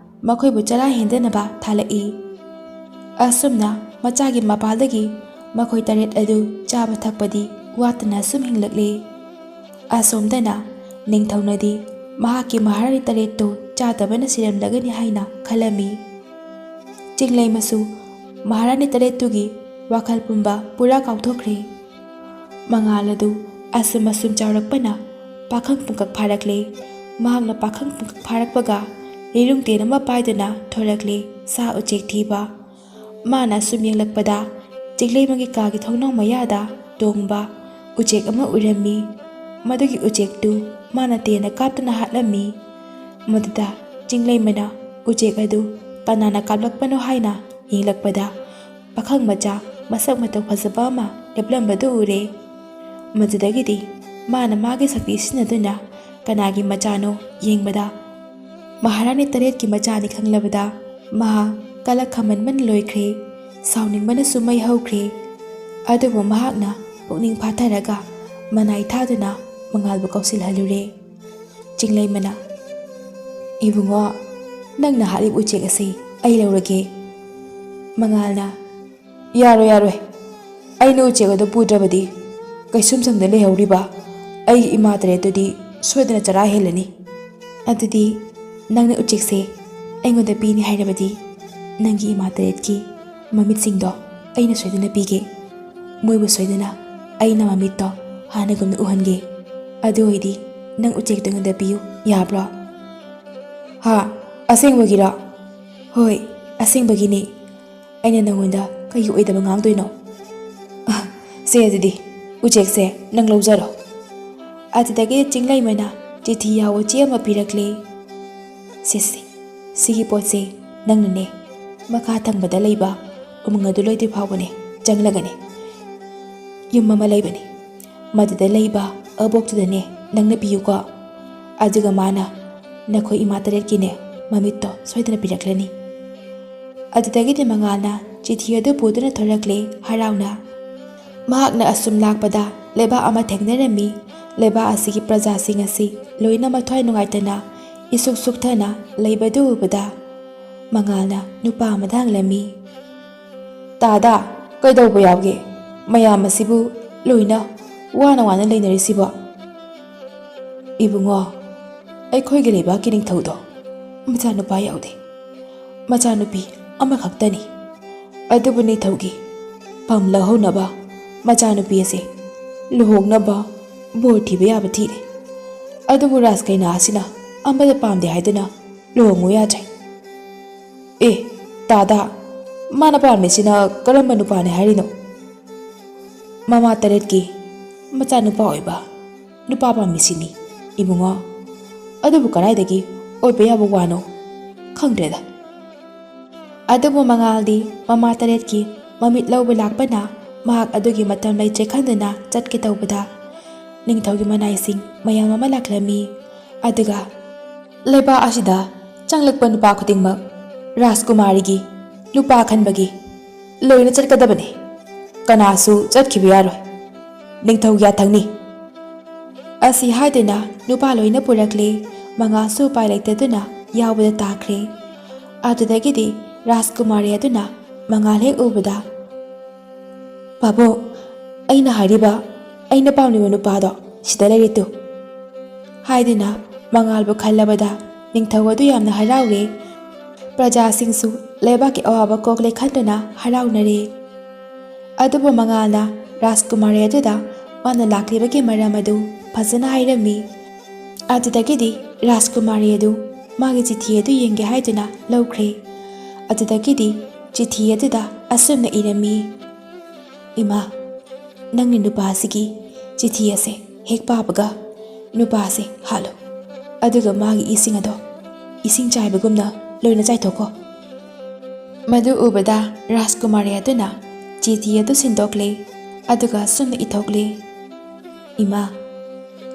ꯃꯈꯣꯏꯕꯨ ꯆꯔꯥ ꯍꯦꯟꯗꯅꯕ ꯊꯥꯂꯛꯏ꯫ ꯑꯁꯨꯝꯅ ꯃꯆꯥꯒꯤ ꯃꯄꯥꯜꯗꯒꯤ ꯃꯈꯣꯏ ꯇꯔꯦꯠ ꯑꯗꯨ ꯆꯥꯕ ꯊꯛꯄꯗꯤ ꯋꯥꯠꯇꯅ ꯑꯁꯨꯝ ꯍꯤꯡꯂꯛꯂꯤ꯫ ꯑꯁꯣꯝꯗꯅ ꯅꯤꯡꯊꯧꯅꯗꯤ ꯃꯍꯥꯛꯀꯤ ꯃꯍꯥꯔꯥꯅꯤ ꯇꯔꯦꯠꯇꯨ ꯆꯥꯗꯕꯅ ꯁꯤꯔꯝꯂꯒꯅꯤ ꯍꯥꯏꯅ ꯈꯜꯂꯝꯃꯤ꯫ ꯆꯤꯡꯂꯩꯃꯁꯨ ꯃꯍꯥꯔꯥꯅꯤ ꯇꯔꯦꯠꯇꯨꯒꯤ ꯋꯥꯈꯜ ꯄꯨꯝꯕ ꯄꯨꯔꯥ ꯀꯥꯎꯊꯣꯛꯈ꯭ꯔꯦ꯫ ꯃꯉꯥꯜ ꯑꯗꯨ ꯑꯁꯨꯝ ꯑꯁꯨꯝ ꯆꯥꯎꯔꯛꯄꯅ ꯄꯥꯈꯪ ꯄꯨꯡꯀꯛ ꯐꯥꯔꯛꯂꯦ꯫ ꯃꯍꯥꯛꯅ ꯄꯥꯈꯪ ꯄꯨꯡꯀꯛ ꯐꯥꯔꯛꯄꯒ ꯂꯤꯔꯨꯡ ꯇꯦꯟ ꯑꯃ ꯄꯥꯏꯗꯨꯅ ꯊꯣꯔꯛꯂꯦ, ꯁꯥ ꯎꯆꯦꯛ ꯊꯤꯕ꯫ ꯃꯥꯅ ꯑꯁꯨꯝ ꯌꯦꯡꯂꯛꯄꯗ ꯆꯤꯡꯂꯩꯃꯒꯤ ꯀꯥꯒꯤ ꯊꯣꯡꯅꯥꯎ ꯃꯌꯥꯗ ꯇꯣꯡꯕ ꯎꯆꯦꯛ ꯑꯃ ꯎꯔꯝꯃꯤ꯫ ꯃꯗꯨꯒꯤ ꯎꯆꯦꯛꯇꯨ ꯃꯥꯅ ꯇꯦꯟꯅ ꯀꯥꯞꯇꯨꯅ ꯍꯥꯠꯂꯝꯃꯤ꯫ ꯃꯗꯨꯗ ꯆꯤꯡꯂꯩꯃꯅ ꯎꯆꯦꯛ ꯑꯗꯨ ꯀꯅꯥꯅ ꯀꯥꯞꯂꯛꯄꯅꯣ ꯍꯥꯏꯅ ꯌꯦꯡꯂꯛꯄꯗ ꯄꯥꯈꯪ ꯃꯆꯥ ꯃꯁꯛ ꯃꯇꯧ ꯐꯖꯕ ꯑꯃ ꯂꯦꯞꯂꯝꯕꯗꯨ ꯎꯔꯦ꯫ ꯃꯗꯨꯗꯒꯤꯗꯤ ꯃꯥꯅ ꯃꯥꯒꯤ ꯁꯛꯇꯤ ꯁꯤꯖꯤꯟꯅꯗꯨꯅ ꯀꯅꯥꯒꯤ ꯃꯆꯥꯅꯣ ꯌꯦꯡꯕꯗ ꯃꯍꯥꯔꯥꯅꯤ ꯇꯔꯦꯠꯀꯤ ꯃꯆꯥꯅꯤ ꯈꯪꯂꯕꯗ ꯃꯍꯥꯛ ꯀꯂꯛ ꯈꯝꯃꯟꯕꯅ ꯂꯣꯏꯈ꯭ꯔꯦ꯫ ꯁꯥꯎꯅꯤꯡꯕꯅꯁꯨ ꯃꯩ ꯍꯧꯈ꯭ꯔꯦ꯫ ꯑꯗꯨꯕꯨ ꯃꯍꯥꯛꯅ ꯄꯨꯛꯅꯤꯡ ꯐꯥꯊꯔꯒ ꯃꯅꯥꯏ ꯊꯥꯗꯨꯅ ꯃꯉꯥꯜꯕꯨ ꯀꯧꯁꯤꯜꯍꯜꯂꯨꯔꯦ꯫ ꯆꯤꯡꯂꯩꯃꯅ, "ꯏꯕꯨꯡꯉꯣ, ꯅꯪꯅ ꯍꯥꯠꯂꯤꯕ ꯎꯆꯦꯛ ꯑꯁꯤ ꯑꯩ ꯂꯧꯔꯒꯦ꯫" ꯃꯉꯥꯜꯅ, "ꯌꯥꯔꯣꯏ, ꯌꯥꯔꯣꯏ꯫ ꯑꯩꯅ ꯎꯆꯦꯛ ꯑꯗꯨ ꯄꯨꯗ꯭ꯔꯕꯗꯤ ꯀꯩꯁꯨꯝꯁꯪꯗ ꯂꯩꯍꯧꯔꯤꯕ ꯑꯩꯒꯤ ꯏꯃꯥ ꯇꯔꯦꯠꯇꯨꯗꯤ ꯁꯣꯏꯗꯅ ꯆꯔꯥ ꯍꯦꯜꯂꯅꯤ꯫ ꯑꯗꯨꯗꯤ ꯅꯪꯅ ꯎꯆꯦꯛꯁꯦ ꯑꯩꯉꯣꯟꯗ ꯄꯤꯅꯤ ꯍꯥꯏꯔꯕꯗꯤ ꯅꯪꯒꯤ ꯏꯃꯥ ꯇꯔꯦꯠꯀꯤ ꯃꯃꯤꯠꯁꯤꯡꯗꯣ ꯑꯩꯅ ꯁꯣꯏꯗꯅ ꯄꯤꯒꯦ꯫ ꯃꯣꯏꯕꯨ ꯁꯣꯏꯗꯅ ꯑꯩꯅ ꯃꯃꯤꯠꯇꯣ ꯍꯥꯟꯅꯒꯨꯝꯅ ꯎꯍꯟꯒꯦ꯫ ꯑꯗꯨ ꯑꯣꯏꯗꯤ ꯅꯪ ꯎꯆꯦꯛꯇꯣ ꯑꯩꯉꯣꯟꯗ ꯄꯤꯌꯨ, ꯌꯥꯕ꯭ꯔꯣ?" "ꯍꯥ? ꯑꯁꯦꯡꯕꯒꯤꯔꯣ?" "ꯍꯣꯏ, ꯑꯁꯦꯡꯕꯒꯤꯅꯦ꯫ ꯑꯩꯅ ꯅꯪꯉꯣꯟꯗ ꯀꯩꯒꯤ ꯑꯣꯏꯗꯕ ꯉꯥꯡꯗꯣꯏꯅꯣ? ꯑ, ꯁꯦ ꯑꯗꯨꯗꯤ ꯎꯆꯦꯛꯁꯦ ꯅꯪ ꯂꯧꯖꯔꯣ꯫" ꯑꯗꯨꯗꯒꯤ ꯆꯤꯡꯂꯩꯃꯅ ꯆꯤꯊꯤ ꯌꯥꯎꯕ ꯆꯦ ꯑꯃ ꯄꯤꯔꯛꯂꯦ꯫ "ꯁꯦ, ꯁꯦ, ꯁꯤꯒꯤ ꯄꯣꯠꯁꯦ ꯅꯪꯅꯅꯦ ꯃꯈꯥ ꯊꯪꯕꯗ ꯂꯩꯕ ꯎꯃꯪ ꯑꯗꯨ ꯂꯣꯏꯗ꯭ꯔꯤ ꯐꯥꯎꯕꯅꯦ ꯆꯪꯂꯒꯅꯦ ꯌꯨꯝ ꯑꯃ ꯂꯩꯕꯅꯤ꯫ ꯃꯗꯨꯗ ꯂꯩꯕ ꯑꯕꯣꯛꯇꯨꯗꯅꯦ ꯅꯪꯅ ꯄꯤꯌꯨꯀꯣ꯫ ꯑꯗꯨꯒ ꯃꯥꯅ ꯅꯈꯣꯏ ꯏꯃꯥ ꯇꯔꯦꯠꯀꯤꯅꯦ ꯃꯃꯤꯠꯇꯣ ꯁꯣꯏꯗꯅ ꯄꯤꯔꯛꯂꯅꯤ꯫" ꯑꯗꯨꯗꯒꯤꯗꯤ ꯃꯉꯥꯜꯅ ꯆꯤꯊꯤ ꯑꯗꯨ ꯄꯨꯗꯨꯅ ꯊꯣꯔꯛꯂꯦ ꯍꯔꯥꯎꯅ꯫ ꯃꯍꯥꯛꯅ ꯑꯁꯨꯝ ꯂꯥꯛꯄꯗ ꯂꯩꯕꯥꯛ ꯑꯃ ꯊꯦꯡꯅꯔꯝꯃꯤ꯫ ꯂꯩꯕꯥꯛ ꯑꯁꯤꯒꯤ ꯄ꯭ꯔꯖꯥꯁꯤꯡ ꯑꯁꯤ ꯂꯣꯏꯅ ꯃꯊ꯭ꯋꯥꯏ ꯅꯨꯡꯉꯥꯏꯇꯅ ꯏꯁꯨꯛ ꯁꯨꯛꯊꯅ ꯂꯩꯕꯗꯨ ꯎꯕꯗ ꯃꯉꯥꯜꯅ ꯅꯨꯄꯥ ꯑꯃꯗ ꯍꯪꯂꯝꯃꯤ꯫ "ꯇꯥꯗꯥ, ꯀꯩꯗꯧꯕ ꯌꯥꯎꯒꯦ? ꯃꯌꯥꯝ ꯑꯁꯤꯕꯨ ꯂꯣꯏꯅ ꯋꯥꯅ ꯋꯥꯅ ꯂꯩꯅꯔꯤꯁꯤꯕꯣ?" "ꯏꯕꯨꯡꯉꯣ, ꯑꯩꯈꯣꯏꯒꯤ ꯂꯩꯕꯥꯛꯀꯤ ꯅꯤꯡꯊꯧꯗꯣ ꯃꯆꯥꯅꯨꯄꯥ ꯌꯥꯎꯗꯦ꯫ ꯃꯆꯥꯅꯨꯄꯤ ꯑꯃꯈꯛꯇꯅꯤ꯫ ꯑꯗꯨꯕꯨ ꯅꯤꯡꯊꯧꯒꯤ ꯐꯝ ꯂꯧꯍꯧꯅꯕ ꯃꯆꯥꯅꯨꯄꯤ ꯑꯁꯦ ꯂꯨꯍꯣꯡꯅꯕ ꯕꯣꯔ ꯊꯤꯕ ꯌꯥꯕ ꯊꯤꯔꯦ꯫ ꯑꯗꯨꯕꯨ ꯔꯥꯖ ꯀꯩꯅꯥ ꯑꯁꯤꯅ ꯑꯃꯠꯇ ꯄꯥꯝꯗꯦ ꯍꯥꯏꯗꯨꯅ ꯂꯨꯍꯣꯡꯉꯨ ꯌꯥꯗ꯭ꯔꯦ꯫" "ꯑꯦ, ꯇꯥꯗꯥ, ꯃꯥꯅ ꯄꯥꯝꯃꯤꯁꯤꯅ ꯀꯔꯝꯕ ꯅꯨꯄꯥꯅꯤ ꯍꯥꯏꯔꯤꯅꯣ?" "ꯃꯃꯥ ꯇꯔꯦꯠꯀꯤ ꯃꯆꯥꯅꯨꯄꯥ ꯑꯣꯏꯕ ꯅꯨꯄꯥ ꯄꯥꯝꯃꯤꯁꯤꯅꯤ ꯏꯕꯨꯡꯉꯣ꯫ ꯑꯗꯨꯕꯨ ꯀꯗꯥꯏꯗꯒꯤ ꯑꯣꯏꯕ ꯌꯥꯕ ꯋꯥꯅꯣ? ꯈꯪꯗ꯭ꯔꯦꯗ꯫" ꯑꯗꯨꯕꯨ ꯃꯉꯥꯜꯗꯤ ꯃꯃꯥ ꯇꯔꯦꯠꯀꯤ ꯃꯃꯤꯠ ꯂꯧꯕ ꯂꯥꯛꯄꯅ ꯃꯍꯥꯛ ꯑꯗꯨꯒꯤ ꯃꯇꯝ ꯂꯩꯇ꯭ꯔꯦ ꯈꯟꯗꯨꯅ ꯆꯠꯀꯦ ꯇꯧꯕꯗ ꯅꯤꯡꯊꯧꯒꯤ ꯃꯅꯥꯏꯁꯤꯡ ꯃꯌꯥꯝ ꯑꯃ ꯂꯥꯛꯂꯝꯃꯤ꯫ ꯑꯗꯨꯒ ꯂꯩꯕꯥꯛ ꯑꯁꯤꯗ ꯆꯪꯂꯛꯄ ꯅꯨꯄꯥ ꯈꯨꯗꯤꯡꯃꯛ ꯔꯥꯖꯀꯨꯃꯥꯔꯤꯒꯤ ꯅꯨꯄꯥ ꯈꯟꯕꯒꯤ ꯂꯣꯏꯅ ꯆꯠꯀꯗꯕꯅꯤ꯫ ꯀꯅꯥꯁꯨ ꯆꯠꯈꯤꯕ ꯌꯥꯔꯣꯏ꯫ ꯅꯤꯡꯊꯧꯒꯤ ꯌꯥꯊꯪꯅꯤ꯫ ꯑꯁꯤ ꯍꯥꯏꯗꯨꯅ ꯅꯨꯄꯥ ꯂꯣꯏꯅ ꯄꯨꯔꯛꯂꯦ꯫ ꯃꯉꯥꯜꯁꯨ ꯎꯄꯥꯏ ꯂꯩꯇꯗꯨꯅ ꯌꯥꯎꯕꯗ ꯇꯥꯈ꯭ꯔꯦ꯫ ꯑꯗꯨꯗꯒꯤꯗꯤ ꯔꯥꯖꯀꯨꯃꯥꯔꯤ ꯑꯗꯨꯅ ꯃꯉꯥꯜ ꯍꯦꯛ ꯎꯕꯗ "ꯄꯥꯕꯣꯛ, ꯑꯩꯅ ꯍꯥꯏꯔꯤꯕ, ꯑꯩꯅ ꯄꯥꯝꯂꯤꯕ ꯅꯨꯄꯥꯗꯣ ꯁꯤꯗ ꯂꯩꯔꯦ ꯇꯨ," ꯍꯥꯏꯗꯨꯅ ꯃꯉꯥꯜꯕꯨ ꯈꯜꯂꯕꯗ ꯅꯤꯡꯊꯧ ꯑꯗꯨ ꯌꯥꯝꯅ ꯍꯔꯥꯎꯔꯦ꯫ ꯄ꯭ꯔꯖꯥꯁꯤꯡꯁꯨ ꯂꯩꯕꯥꯛꯀꯤ ꯑꯋꯥꯕ ꯀꯣꯛꯂꯦ ꯈꯟꯗꯨꯅ ꯍꯔꯥꯎꯅꯔꯦ꯫ ꯑꯗꯨꯕꯨ ꯃꯉꯥꯜꯅ ꯔꯥꯖꯀꯨꯃꯥꯔꯤ ꯑꯗꯨꯗ ꯃꯥꯅ ꯂꯥꯛꯂꯤꯕꯒꯤ ꯃꯔꯝ ꯑꯗꯨ ꯐꯖꯅ ꯍꯥꯏꯔꯝꯃꯤ꯫ ꯑꯗꯨꯗꯒꯤꯗꯤ ꯔꯥꯖꯀꯨꯃꯥꯔꯤ ꯑꯗꯨ ꯃꯥꯒꯤ ꯆꯤꯊꯤ ꯑꯗꯨ ꯌꯦꯡꯒꯦ ꯍꯥꯏꯗꯨꯅ ꯂꯧꯈ꯭ꯔꯦ꯫ ꯑꯗꯨꯗꯒꯤꯗꯤ ꯆꯤꯊꯤ ꯑꯗꯨꯗ ꯑꯁꯨꯝꯅ ꯏꯔꯝꯃꯤ: "ꯏꯃꯥ, ꯅꯪꯒꯤ ꯅꯨꯄꯥꯁꯤꯒꯤ ꯆꯤꯊꯤ ꯑꯁꯦ ꯍꯦꯛ ꯄꯥꯕꯒ ꯅꯨꯄꯥꯁꯦ ꯍꯥꯠꯂꯨ, ꯑꯗꯨꯒ ꯃꯥꯒꯤ ꯏꯁꯤꯡ ꯑꯗꯣ ꯏꯁꯤꯡ ꯆꯥꯏꯕꯒꯨꯝꯅ ꯂꯣꯏꯅ ꯆꯥꯏꯊꯣꯛꯈꯣ꯫" ꯃꯗꯨ ꯎꯕꯗ ꯔꯥꯖꯀꯨꯃꯥꯔꯤ ꯑꯗꯨꯅ ꯆꯤꯊꯤ ꯑꯗꯨ ꯁꯤꯟꯗꯣꯛꯂꯦ, ꯑꯗꯨꯒ ꯑꯁꯨꯝꯅ ꯏꯊꯣꯛꯂꯦ: "ꯏꯃꯥ,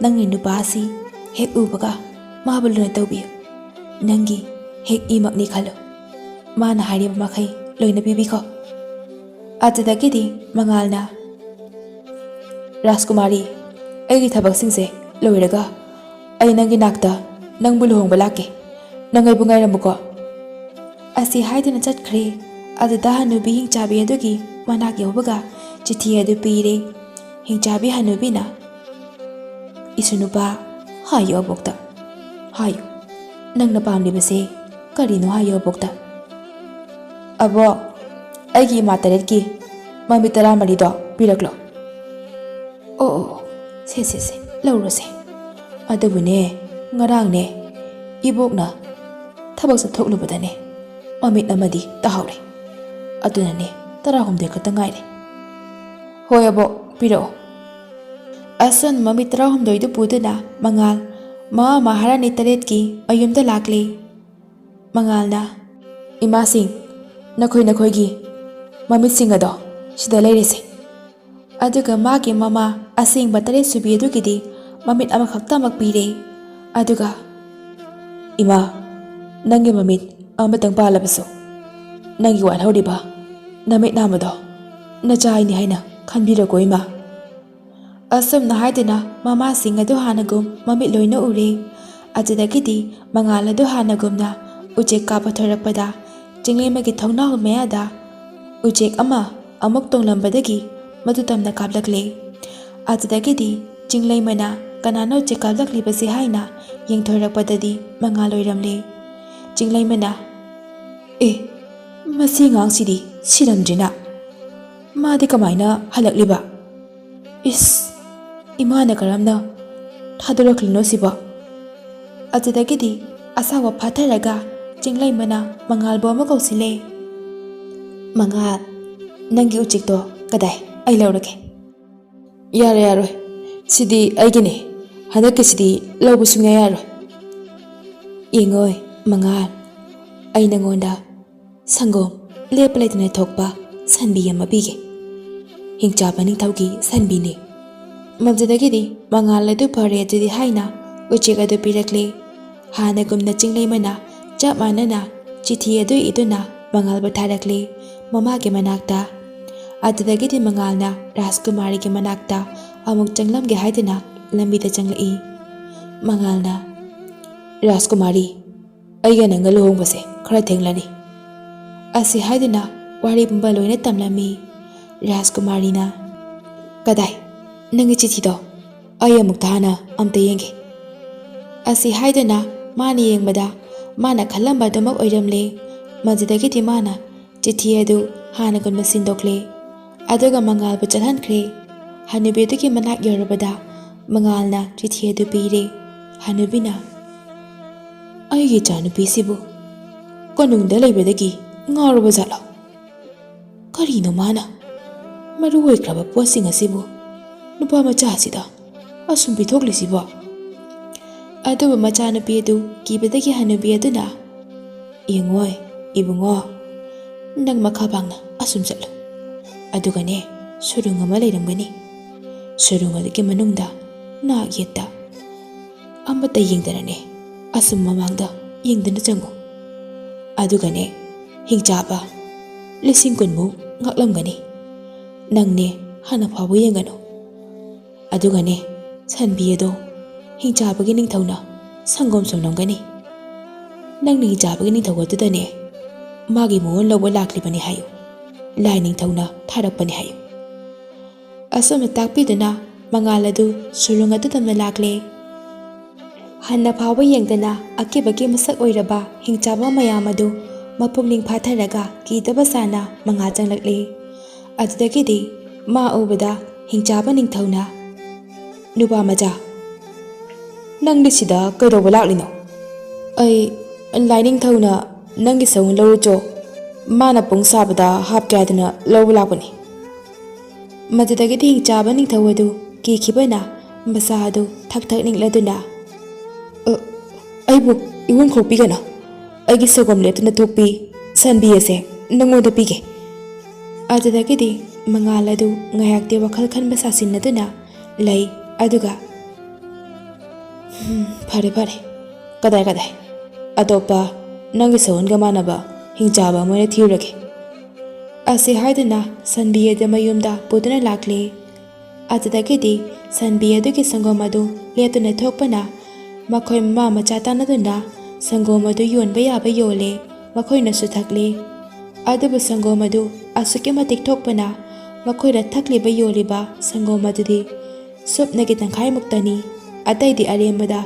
ꯅꯪꯒꯤ ꯅꯨꯄꯥ ꯑꯁꯤ ꯍꯦꯛ ꯎꯕꯒ ꯃꯥꯕꯨ ꯂꯨꯅ ꯇꯧꯕꯤꯌꯨ꯫ ꯅꯪꯒꯤ ꯍꯦꯛ ꯏꯃꯛꯅꯤ ꯈꯜꯂꯨ꯫ ꯃꯥꯅ ꯍꯥꯏꯔꯤꯕ ꯃꯈꯩ ꯂꯣꯏꯅ ꯄꯤꯕꯤꯈꯣ꯫" ꯑꯗꯨꯗꯒꯤꯗꯤ ꯃꯉꯥꯜꯅ, "ꯔꯥꯖꯀꯨꯃꯥꯔꯤ, ꯑꯩꯒꯤ ꯊꯕꯛꯁꯤꯡꯁꯦ ꯂꯣꯏꯔꯒ ꯑꯩ ꯅꯪꯒꯤ ꯅꯥꯛꯇ ꯅꯪꯕꯨ ꯂꯨꯍꯣꯡꯕ ꯂꯥꯛꯀꯦ꯫ ꯅꯪ ꯑꯩꯕꯨ ꯉꯥꯏꯔꯝꯃꯨꯀꯣ꯫" ꯑꯁꯤ ꯍꯥꯏꯗꯨꯅ ꯆꯠꯈ꯭ꯔꯦ꯫ ꯑꯗꯨꯗ ꯍꯅꯨꯕꯤ ꯍꯤꯡꯆꯥꯕꯤ ꯑꯗꯨꯒꯤ ꯃꯅꯥꯛ ꯌꯧꯕꯒ ꯆꯤꯊꯤ ꯑꯗꯨ ꯄꯤꯔꯦ꯫ ꯍꯤꯡꯆꯥꯕꯤ ꯍꯅꯨꯕꯤꯅ, "ꯏꯁꯨ ꯅꯨꯄꯥ, ꯍꯥꯏꯌꯨ ꯑꯕꯣꯛꯇ, ꯍꯥꯏꯌꯨ, ꯅꯪꯅ ꯄꯥꯝꯂꯤꯕꯁꯦ ꯀꯔꯤꯅꯣ ꯍꯥꯏꯌꯨ ꯑꯕꯣꯛꯇ꯫" "ꯑꯕꯣꯛ, ꯑꯩꯒꯤ ꯏꯃꯥ ꯇꯔꯦꯠꯀꯤ ꯃꯃꯤꯠ ꯇꯔꯥꯃꯔꯤꯗꯣ ꯄꯤꯔꯛꯂꯣ꯫" "ꯑꯣ, ꯑꯣ, ꯑꯣ, ꯁꯦ, ꯁꯦ, ꯁꯦ, ꯂꯧꯔꯣꯁꯦ꯫ ꯑꯗꯨꯕꯨꯅꯦ, ꯉꯔꯥꯡꯅꯦ, ꯏꯕꯣꯛꯅ ꯊꯕꯛ ꯆꯠꯊꯣꯛꯂꯨꯕꯗꯅꯦ, ꯃꯃꯤꯠ ꯑꯃꯗꯤ ꯇꯥꯍꯧꯔꯦ꯫ ꯑꯗꯨꯅꯅꯦ, ꯇꯔꯥꯍꯨꯝꯗꯣꯏ ꯈꯛꯇ ꯉꯥꯏꯔꯦ꯫" "ꯍꯣꯏ ꯑꯕꯣꯛ, ꯄꯤꯔꯛꯑꯣ꯫" ꯑꯁꯨꯝ ꯃꯃꯤꯠ ꯇꯔꯥꯍꯨꯝꯗꯣꯏꯗꯨ ꯄꯨꯗꯨꯅ ꯃꯉꯥꯜ ꯃꯍꯥ ꯃꯍꯥꯔꯥꯅꯤ ꯇꯔꯦꯠꯀꯤ ꯃꯌꯨꯝꯗ ꯂꯥꯛꯂꯦ꯫ ꯃꯉꯥꯜꯅ, "ꯏꯃꯥꯁꯤꯡ, ꯅꯈꯣꯏ ꯅꯈꯣꯏꯒꯤ ꯃꯃꯤꯠꯁꯤꯡ ꯑꯗꯣ ꯁꯤꯗ ꯂꯩꯔꯤꯁꯦ꯫" ꯑꯗꯨꯒ ꯃꯥꯒꯤ ꯃꯃꯥ ꯑꯁꯦꯡꯕ ꯇꯔꯦꯠ ꯁꯨꯕꯤ ꯑꯗꯨꯒꯤꯗꯤ ꯃꯃꯤꯠ ꯑꯃꯈꯛꯇꯃꯛ ꯄꯤꯔꯦ꯫ ꯑꯗꯨꯒ, "ꯏꯃꯥ, ꯅꯪꯒꯤ ꯃꯃꯤꯠ ꯑꯃꯇꯪ ꯄꯥꯜꯂꯕꯁꯨ, ꯅꯪꯒꯤ ꯋꯥꯠꯍꯧꯔꯤꯕ ꯅꯃꯤꯠ ꯅꯥꯝꯃꯗꯣ ꯅꯆꯥ ꯑꯩꯅꯤ ꯍꯥꯏꯅ ꯈꯟꯕꯤꯔꯣꯀꯣ ꯏꯃꯥ꯫" ꯑꯁꯨꯝꯅ ꯍꯥꯏꯗꯨꯅ ꯃꯃꯥꯁꯤꯡ ꯑꯗꯨ ꯍꯥꯟꯅꯒꯨꯝ ꯃꯃꯤꯠ ꯂꯣꯏꯅ ꯎꯔꯦ꯫ ꯑꯗꯨꯗꯒꯤꯗꯤ ꯃꯉꯥꯜ ꯑꯗꯨ ꯍꯥꯟꯅꯒꯨꯝꯅ ꯎꯆꯦꯛ ꯀꯥꯞꯄ ꯊꯣꯔꯛꯄꯗ ꯆꯤꯡꯂꯦꯝꯕꯒꯤ ꯊꯣꯡꯅꯥꯎ ꯃꯌꯥꯗ ꯎꯆꯦꯛ ꯑꯃ ꯑꯃꯨꯛ ꯇꯣꯡꯂꯝꯕꯗꯒꯤ ꯃꯗꯨ ꯇꯝꯅ ꯀꯥꯞꯂꯛꯂꯦ꯫ ꯑꯗꯨꯗꯒꯤꯗꯤ ꯆꯤꯡꯂꯩꯃꯅ ꯀꯅꯥꯅꯣ ꯎꯆꯦꯛ ꯀꯥꯞꯂꯛꯂꯤꯕꯁꯤ ꯍꯥꯏꯅ ꯌꯦꯡꯊꯣꯔꯛꯄꯗꯗꯤ ꯃꯉꯥꯜ ꯑꯣꯏꯔꯝꯂꯦ꯫ ꯆꯤꯡꯂꯩꯃꯅ, "ꯑꯦ, ꯃꯁꯤ ꯑꯉꯥꯡꯁꯤꯗꯤ ꯁꯤꯔꯝꯗ꯭ꯔꯤꯅ, ꯃꯥꯗꯤ ꯀꯃꯥꯏꯅ ꯍꯜꯂꯛꯂꯤꯕ? ꯏꯁ, ꯏꯃꯥꯅ ꯀꯔꯝꯅ ꯊꯥꯗꯣꯔꯛꯂꯤꯅꯣ ꯁꯤꯕꯣ?" ꯑꯗꯨꯗꯒꯤꯗꯤ ꯑꯁꯥꯎꯕ ꯐꯥꯊꯔꯒ ꯆꯤꯡꯂꯩꯃꯅ ꯃꯉꯥꯜꯕꯨ ꯑꯃꯨꯛ ꯀꯧꯁꯤꯜꯂꯦ꯫ "ꯃꯉꯥꯜ, ꯅꯪꯒꯤ ꯎꯆꯦꯛꯇꯣ ꯀꯗꯥꯏ? ꯑꯩ ꯂꯧꯔꯒꯦ꯫" "ꯌꯥꯔꯦ, ꯌꯥꯔꯣꯏ꯫ ꯁꯤꯗꯤ ꯑꯩꯒꯤꯅꯦ꯫ ꯍꯟꯗꯛꯀꯤꯁꯤꯗꯤ ꯂꯧꯕ ꯁꯨꯡꯌꯥ ꯌꯥꯔꯣꯏ꯫ ꯌꯦꯡꯉꯣꯏ, ꯃꯉꯥꯜ, ꯑꯩ ꯅꯉꯣꯟꯗ ꯁꯪꯒꯣꯝ ꯂꯦꯞꯄ ꯂꯩꯇꯅ ꯊꯣꯛꯄ ꯁꯟꯕꯤ ꯑꯃ ꯄꯤꯒꯦ꯫ ꯍꯤꯡꯆꯥꯕ ꯅꯤꯡꯊꯧꯒꯤ ꯁꯟꯕꯤꯅꯤ꯫" ꯃꯗꯨꯗꯒꯤꯗꯤ ꯃꯉꯥꯜ ꯑꯗꯨ ꯐꯔꯦ ꯑꯗꯨꯗꯤ ꯍꯥꯏꯅ ꯎꯆꯦꯛ ꯑꯗꯨ ꯄꯤꯔꯛꯂꯦ꯫ ꯍꯥꯟꯅꯒꯨꯝꯅ ꯆꯤꯡꯂꯩꯃꯅ ꯆꯞ ꯃꯥꯟꯅꯅ ꯆꯤꯊꯤ ꯑꯗꯨ ꯏꯗꯨꯅ ꯃꯉꯥꯜꯕꯨ ꯊꯥꯔꯛꯂꯦ ꯃꯃꯥꯒꯤ ꯃꯅꯥꯛꯇ꯫ ꯑꯗꯨꯗꯒꯤꯗꯤ ꯃꯉꯥꯜꯅ ꯔꯥꯖꯀꯨꯃꯥꯔꯤꯒꯤ ꯃꯅꯥꯛꯇ ꯑꯃꯨꯛ ꯆꯪꯂꯝꯒꯦ ꯍꯥꯏꯗꯨꯅ ꯂꯝꯕꯤꯗ ꯆꯪꯂꯛꯏ꯫ ꯃꯉꯥꯜꯅ, "ꯔꯥꯖꯀꯨꯃꯥꯔꯤ, ꯑꯩꯒ ꯅꯪꯒ ꯂꯨꯍꯣꯡꯕꯁꯦ ꯈꯔ ꯊꯦꯡꯂꯅꯤ" ꯑꯁꯤ ꯍꯥꯏꯗꯨꯅ ꯋꯥꯔꯤ ꯄꯨꯝꯕ ꯂꯣꯏꯅ ꯇꯝꯂꯝꯃꯤ꯫ ꯔꯥꯖꯀꯨꯃꯥꯔꯤꯅ, "ꯀꯗꯥꯏ? ꯅꯪꯒꯤ ꯆꯤꯊꯤꯗꯣ ꯑꯩ ꯑꯃꯨꯛꯇ ꯍꯥꯟꯅ ꯑꯝꯇ ꯌꯦꯡꯒꯦ" ꯑꯁꯤ ꯍꯥꯏꯗꯨꯅ ꯃꯥꯅ ꯌꯦꯡꯕꯗ ꯃꯥꯅ ꯈꯜꯂꯝꯕ ꯑꯗꯨꯃꯛ ꯑꯣꯏꯔꯝꯂꯦ꯫ ꯃꯗꯨꯗꯒꯤꯗꯤ ꯃꯥꯅ ꯆꯤꯊꯤ ꯑꯗꯨ ꯍꯥꯟꯅꯒꯨꯝꯅ ꯁꯤꯟꯗꯣꯛꯂꯦ꯫ ꯑꯗꯨꯒ ꯃꯉꯥꯜꯕꯨ ꯆꯠꯍꯟꯈ꯭ꯔꯦ꯫ ꯍꯅꯨꯕꯤ ꯑꯗꯨꯒꯤ ꯃꯅꯥꯛ ꯌꯧꯔꯕꯗ ꯃꯉꯥꯜꯅ ꯆꯤꯊꯤ ꯑꯗꯨ ꯄꯤꯔꯦ꯫ ꯍꯅꯨꯕꯤꯅ, "ꯑꯩꯒꯤ ꯏꯆꯥꯅꯨꯄꯤꯁꯤꯕꯨ ꯀꯣꯅꯨꯡꯗ ꯂꯩꯕꯗꯒꯤ ꯉꯥꯎꯔꯕ ꯖꯥꯠꯂꯣ? ꯀꯔꯤꯅꯣ ꯃꯥꯅ ꯃꯔꯨ ꯑꯣꯏꯈ꯭ꯔꯕ ꯄꯣꯠꯁꯤꯡ ꯑꯁꯤꯕꯨ ꯅꯨꯄꯥ ꯃꯆꯥꯁꯤꯗ ꯑꯁꯨꯝ ꯄꯤꯊꯣꯛꯂꯤꯁꯤꯕꯣ?" ꯑꯗꯨꯕꯨ ꯃꯆꯥꯅꯨꯄꯤ ꯑꯗꯨ ꯀꯤꯕꯗꯒꯤ ꯍꯅꯨꯕꯤ ꯑꯗꯨꯅ, "ꯌꯦꯡꯉꯣꯏ, ꯏꯕꯨꯡꯉꯣ, ꯅꯪ ꯃꯈꯥ ꯄꯥꯡꯅ ꯑꯁꯨꯝ ꯆꯠꯂꯨ꯫ ꯑꯗꯨꯒꯅꯦ, ꯁꯨꯔꯨꯡ ꯑꯃ ꯂꯩꯔꯝꯒꯅꯤ꯫ ꯁꯨꯔꯨꯡ ꯑꯗꯨꯒꯤ ꯃꯅꯨꯡꯗ ꯅꯥꯛ ꯌꯦꯠꯇ ꯑꯃꯠꯇ ꯌꯦꯡꯗꯅꯅꯦ, ꯑꯁꯨꯝ ꯃꯃꯥꯡꯗ ꯌꯦꯡꯗꯨꯅ ꯆꯪꯉꯨ꯫ ꯑꯗꯨꯒꯅꯦ, ꯍꯤꯡꯆꯥꯕ ꯂꯤꯁꯤꯡ ꯀꯨꯟꯃꯨꯛ ꯉꯥꯛꯂꯝꯒꯅꯤ꯫ ꯅꯪꯅꯦ ꯍꯥꯟꯅ ꯐꯥꯎꯕ ꯌꯦꯡꯒꯅꯨ꯫ ꯑꯗꯨꯒꯅꯦ, ꯁꯟꯕꯤ ꯑꯗꯣ ꯍꯤꯡꯆꯥꯕꯒꯤ ꯅꯤꯡꯊꯧꯅ ꯁꯪꯒꯣꯝ ꯁꯨꯝꯂꯝꯒꯅꯤ꯫ ꯅꯪꯅ ꯍꯤꯡꯆꯥꯕꯒꯤ ꯅꯤꯡꯊꯧ ꯑꯗꯨꯗꯅꯦ ꯃꯥꯒꯤ ꯃꯑꯣꯡ ꯂꯧꯕ ꯂꯥꯛꯂꯤꯕꯅꯤ ꯍꯥꯏꯌꯨ꯫ ꯂꯥꯏ ꯅꯤꯡꯊꯧꯅ ꯊꯥꯔꯛꯄꯅꯤ ꯍꯥꯏꯌꯨ꯫" ꯑꯁꯨꯝꯅ ꯇꯥꯛꯄꯤꯗꯨꯅ ꯃꯉꯥꯜ ꯑꯗꯨ ꯁꯨꯔꯨꯡ ꯑꯗꯨ ꯇꯝꯅ ꯂꯥꯛꯂꯦ꯫ ꯍꯟꯅ ꯐꯥꯎꯕ ꯌꯦꯡꯗꯅ ꯑꯀꯤꯕꯒꯤ ꯃꯁꯛ ꯑꯣꯏꯔꯕ ꯍꯤꯡꯆꯥꯕ ꯃꯌꯥꯝ ꯑꯗꯨ ꯃꯄꯨꯛꯅꯤꯡ ꯐꯥꯊꯔꯒ ꯀꯤꯗꯕ ꯁꯥꯅ ꯃꯉꯥꯜ ꯆꯪꯂꯛꯂꯦ꯫ ꯑꯗꯨꯗꯒꯤꯗꯤ ꯃꯥ ꯎꯕꯗ ꯍꯤꯡꯆꯥꯕ ꯅꯤꯡꯊꯧꯅ, "ꯅꯨꯄꯥ ꯃꯆꯥ, ꯅꯪꯗꯤ ꯁꯤꯗ ꯀꯩꯗꯧꯕ ꯂꯥꯛꯂꯤꯅꯣ?" "ꯑꯩ ꯂꯥꯏꯅꯤꯡꯊꯧꯅ ꯅꯪꯒꯤ ꯁꯎꯟ ꯂꯧꯔꯨꯆꯣ, ꯃꯥꯅ ꯄꯨꯡ ꯁꯥꯕꯗ ꯍꯥꯞꯀꯦ ꯍꯥꯏꯗꯨꯅ ꯂꯧꯕ ꯂꯥꯛꯄꯅꯤ꯫" ꯃꯗꯨꯗꯒꯤꯗꯤ ꯍꯤꯡꯆꯥꯕ ꯅꯤꯡꯊꯧ ꯑꯗꯨ ꯀꯤꯈꯤꯕꯅ ꯃꯁꯥ ꯑꯗꯨ ꯊꯛ ꯊꯛ ꯅꯤꯛꯂꯗꯨꯅ, "ꯑ, ꯑꯩꯕꯨ ꯏꯋꯨꯡ ꯈꯣꯛꯄꯤꯒꯅꯨ꯫ ꯑꯩꯒꯤ ꯁꯪꯒꯣꯝ ꯂꯦꯞꯇꯅ ꯊꯣꯛꯄꯤ ꯁꯟꯕꯤ ꯑꯁꯦ ꯅꯪꯉꯣꯟꯗ ꯄꯤꯒꯦ꯫" ꯑꯗꯨꯗꯒꯤꯗꯤ ꯃꯉꯥꯜ ꯑꯗꯨ ꯉꯥꯏꯍꯥꯛꯇꯤ ꯋꯥꯈꯜ ꯈꯟꯕ ꯁꯥꯁꯤꯟꯅꯗꯨꯅ ꯂꯩ꯫ ꯑꯗꯨꯒ, "ꯍꯝ, ꯐꯔꯦ, ꯐꯔꯦ꯫ ꯀꯗꯥꯏ, ꯀꯗꯥꯏ? ꯑꯇꯣꯞꯄ ꯅꯪꯒꯤ ꯁꯎꯟꯒ ꯃꯥꯟꯅꯕ ꯍꯤꯡꯆꯥꯕ ꯑꯃ ꯑꯣꯏꯅ ꯊꯤꯔꯨꯔꯒꯦ꯫" ꯑꯁꯤ ꯍꯥꯏꯗꯨꯅ ꯁꯟꯕꯤ ꯑꯗꯨ ꯃꯌꯨꯝꯗ ꯄꯨꯗꯨꯅ ꯂꯥꯛꯂꯦ꯫ ꯑꯗꯨꯗꯒꯤꯗꯤ ꯁꯟꯕꯤ ꯑꯗꯨꯒꯤ ꯁꯪꯒꯣꯝ ꯑꯗꯨ ꯂꯦꯞꯇꯅ ꯊꯣꯛꯄꯅ ꯃꯈꯣꯏ ꯃꯃꯥ ꯃꯆꯥ ꯇꯥꯟꯅꯗꯨꯅ ꯁꯪꯒꯣꯝ ꯑꯗꯨ ꯌꯣꯟꯕ ꯌꯥꯕ ꯌꯣꯜꯂꯦ, ꯃꯈꯣꯏꯅꯁꯨ ꯊꯛꯂꯦ꯫ ꯑꯗꯨꯕꯨ ꯁꯪꯒꯣꯝ ꯑꯗꯨ ꯑꯁꯨꯛꯀꯤ ꯃꯇꯤꯛ ꯊꯣꯛꯄꯅ ꯃꯈꯣꯏꯅ ꯊꯛꯂꯤꯕ ꯌꯣꯜꯂꯤꯕ ꯁꯪꯒꯣꯝ ꯑꯗꯨꯗꯤ ꯁꯨꯞꯅꯒꯤ ꯇꯪꯈꯥꯏꯃꯨꯛꯇꯅꯤ, ꯑꯇꯩꯗꯤ ꯑꯔꯦꯝꯕꯗ